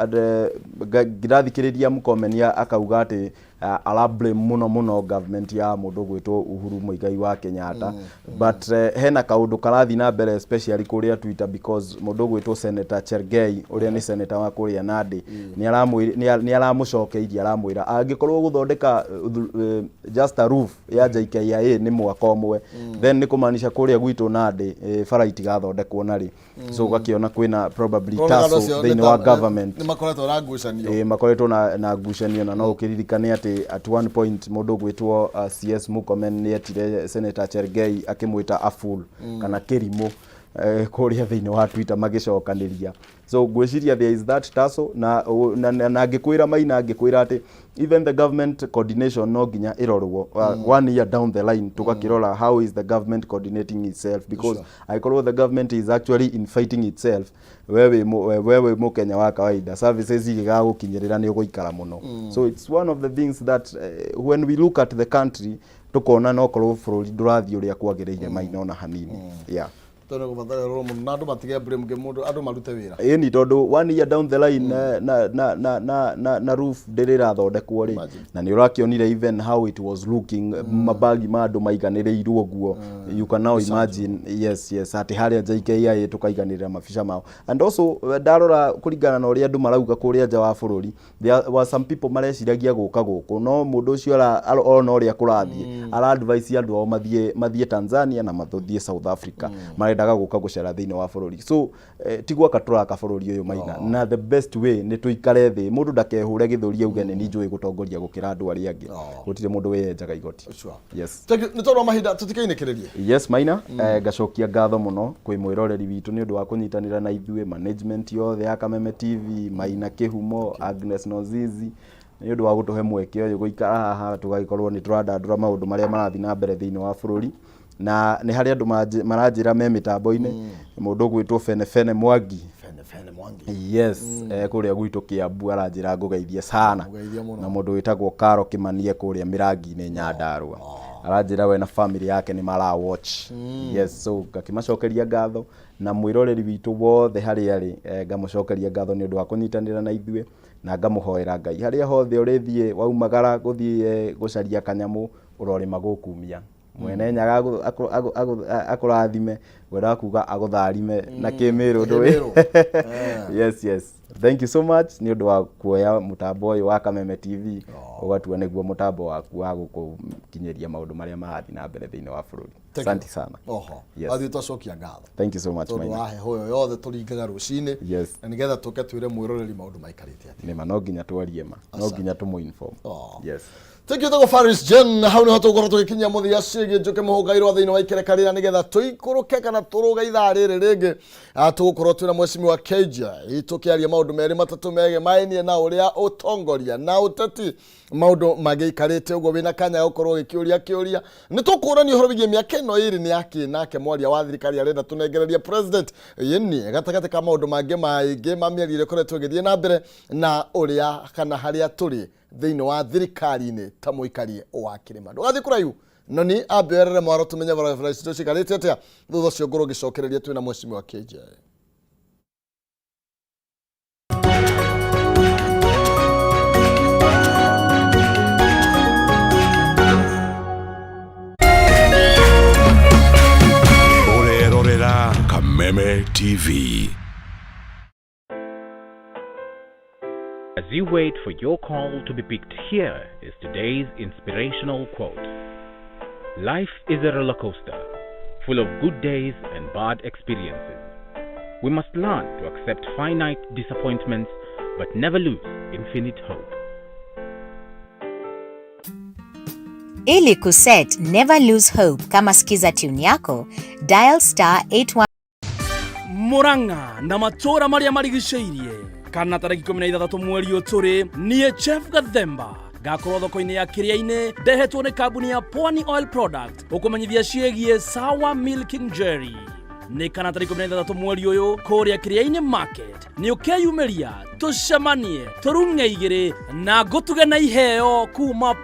C: ngĩrathikĩrĩria Mũkomenia akauga atĩ ara blame mũno mũno government ya mũndũ gwĩtwo Uhuru Muigai wa Kenyatta, but hena kaũndũ karathiĩ na mbere, especially kũrĩa Twitter, because mũndũ gwĩtwo Senator Chergei, ũrĩa nĩ senator wa kũrĩa Nandi, nĩ aramũcokeirie, aramwĩra angĩkorwo gũthondeka just a roof ya JKIA nĩ mwaka ũmwe, then nĩ kũmaanisha kũrĩa gwitũ Nandi bara itigathondekwo narĩ. So ũgakĩona kwĩna probably tussle thĩinĩ wa government.
B: Nĩ makoretwo na ngucanio.
C: Ĩ, makoretwo na ngucanio, na no ũkĩririkane atĩ at one point mũndũ ũgwĩtwo CS Murkomen nĩ etire Senator Chergei akĩmwĩta a fool kana kĩrimũ kũrĩa thĩinĩ wa Twitter magĩcokanĩria. So ngwĩciria there is that tussle, na ngĩkwĩra, Maina, ngĩkwĩra atĩ even the government coordination no nginya ĩrorwo one year down the line, tũgakĩrora how is the government coordinating itself, because angĩkorwo the government is actually in fighting itself, we wĩ mũkenya wa kawaida, services igĩgagũkinyĩrĩra nĩ ũgũikara mũno. So it's one of the things that when we look at the country, tũkona no korwo bũrũri ndũrathiĩ ũrĩa kwagĩrĩire, Maina, ona hanini, yeah.
B: Tondũ gũbatara ĩrorwo mũno na andũ matige blame mũndũ, andũ marute wĩra.
C: Ĩni, tondũ one year down the line na roof ndĩrĩ ĩrathondekwo rĩ.
B: Imagine.
C: Na nĩ ũrakĩonire even how it was looking, mabagi ma andũ maiganĩrĩirwo ũguo. You can now imagine, yes, atĩ harĩa JKIA tũkaiganĩrĩra mabica mao. And also ndarora kũringana na ũrĩa andũ marauga kũrĩa nja wa bũrũri, there were some people mareciragia gũka gũkũ, no mũndũ ũcio ona ũrĩa kũrathiĩ, ara advise andũ ao mathiĩ Tanzania na mathiĩ South Africa, marendaga gũka gũcera thĩinĩ wa bũrũri. So ti gwaka tũraka bũrũri ũyũ, Maina, na the best way nĩ tũikare thĩ, mũndũ ndakehũre gĩthũri auge nĩ niĩ njũĩ gũtongoria gũkĩra andũ arĩa angĩ. Gũtirĩ mũndũ wĩyenjaga igoti. Yes.
B: Thank you. Nĩ tondũ wa mahinda tũtikĩinĩkĩrĩrie.
C: Yes, Maina, ngacokia ngatho mũno kwĩ mwĩroreri witũ nĩ ũndũ wa kũnyitanĩra na ithuĩ, management yothe ya Kameme TV, Maina Kĩhumo, Agnes Nozizi, nĩ ũndũ wa gũtũhe mweke ũyũ gũikara haha tũgagĩkorwo nĩ tũrandandũra maũndũ marĩa marathiĩ na mbere thĩinĩ wa bũrũri. Na nĩ harĩ andũ maranjĩra me mĩtambo-inĩ, mũndũ ũgwĩtwo Fene Fene Mwangi.
B: Fene Fene Mwangi.
C: Yes, kũrĩa gwitũ Kiambu, aranjĩra ngũgeithie sana.
B: Ngũgeithie mũno.
C: Na mũndũ wĩtagwo Karo Kĩmanie kũrĩa Mĩrangi-inĩ Nyandarũa, aranjĩra we na family yake nĩ mara watch. Yes, so ngakĩmacokeria ngatho, na mwĩroreri witũ wothe harĩa arĩ, ngamũcokeria ngatho nĩ ũndũ wa kũnyitanĩra na ithuĩ, na ngamũhoera Ngai harĩa hothe ũrĩthiĩ waumagara gũthiĩ gũcaria kanyamũ, ũrorĩma gũkumia mwene Nyaga akũrathime, ngwendaga kuga agũtharime na kĩmĩrũ ndũĩ.
B: Kĩmĩrũ.
C: Yes, thank you so much nĩ ũndũ wa kuoya mũtambo ũyũ wa Kameme TV, ũgatua nĩguo mũtambo waku wa gũkũkinyĩria maũndũ marĩa marathiĩ na mbere thĩinĩ wa bũrũri.
B: Thank you.
C: Asante sana.
B: Oho.
C: Yes.
B: Athiĩ twacokia ngatho
C: Thank you so much,
B: tondũ
C: Maina.
B: wa heho ĩyo yothe tũringaga rũcinĩ na nĩgetha tũke twĩre mwĩroreri maũndũ maikarĩte atĩa.
C: Nĩma, no nginya twarie ma, no nginya tũmũ inform. Yes.
B: Thank you. Tagwo Faris Jen. Hau niho tũgũkorwo tũgĩkinyia mũthia ciĩgiĩ Njũkĩ Mũhũngairwo thĩinĩ wa ikereka rĩrĩa, nĩgetha tũikũrũke kana tũrũge ithaa rĩrĩ rĩngĩ. Tũgũkorwo twĩna mheshimiwa KJ tũkĩaria maũndũ merĩ matatũ megemainie na ũrĩa ũtongoria na ũteti maũndũ magĩikarĩte ũguo. Wĩna kanya ga gũkorwo ũgĩkĩũria kĩũria, nĩ tũkũrania ũhoro wĩgiĩ mĩaka ĩno ĩrĩ nĩ yakĩ, nake mwaria wa thirikari arenda tũnengererie president yĩni gatagatĩ ka maũndũ mangĩ maingĩ ma mĩario ĩrĩa ĩkoretwo ĩgĩthiĩ na mbere na ũrĩa kana harĩa tũrĩ thĩinĩ wa thirikari-inĩ ta mũikari wa kĩrĩma. Ndũgathiĩ kũraihu, no ni ambe werere mwaro tũmenye barabara citũ cikarĩte atĩa. Thutha ũcio ngorwo ngĩcokereria twĩna mheshimiwa KJ.
D: Ũrerorera Kameme. Kameme TV.
E: As you wait for your call to be picked, here is today's inspirational quote. Life is a roller coaster, full of good days and bad experiences. We must learn to accept finite disappointments but never lose infinite hope.
F: Ili kuset Never Lose Hope kama skiza tune yako, dial star 81
G: Murang'a na matũra marĩa marigicĩirie kana tarĩki 16 mweri ũyũ tũrĩ niĩ Chef Gathemba ngakorwo thoko-inĩ ya Kĩrĩa-inĩ ndehetwo nĩ kambuni ya Pwani Oil Product ũkũmenyithia ciĩgiĩ Sawa Milking Jerry. Nĩ kana tarĩki 16 mweri ũyũ kũrĩa Kĩrĩa-inĩ Market nĩ ũkeyumĩria tũcemanie tũrung'e igĩrĩ na ngũtuge na iheo kuma.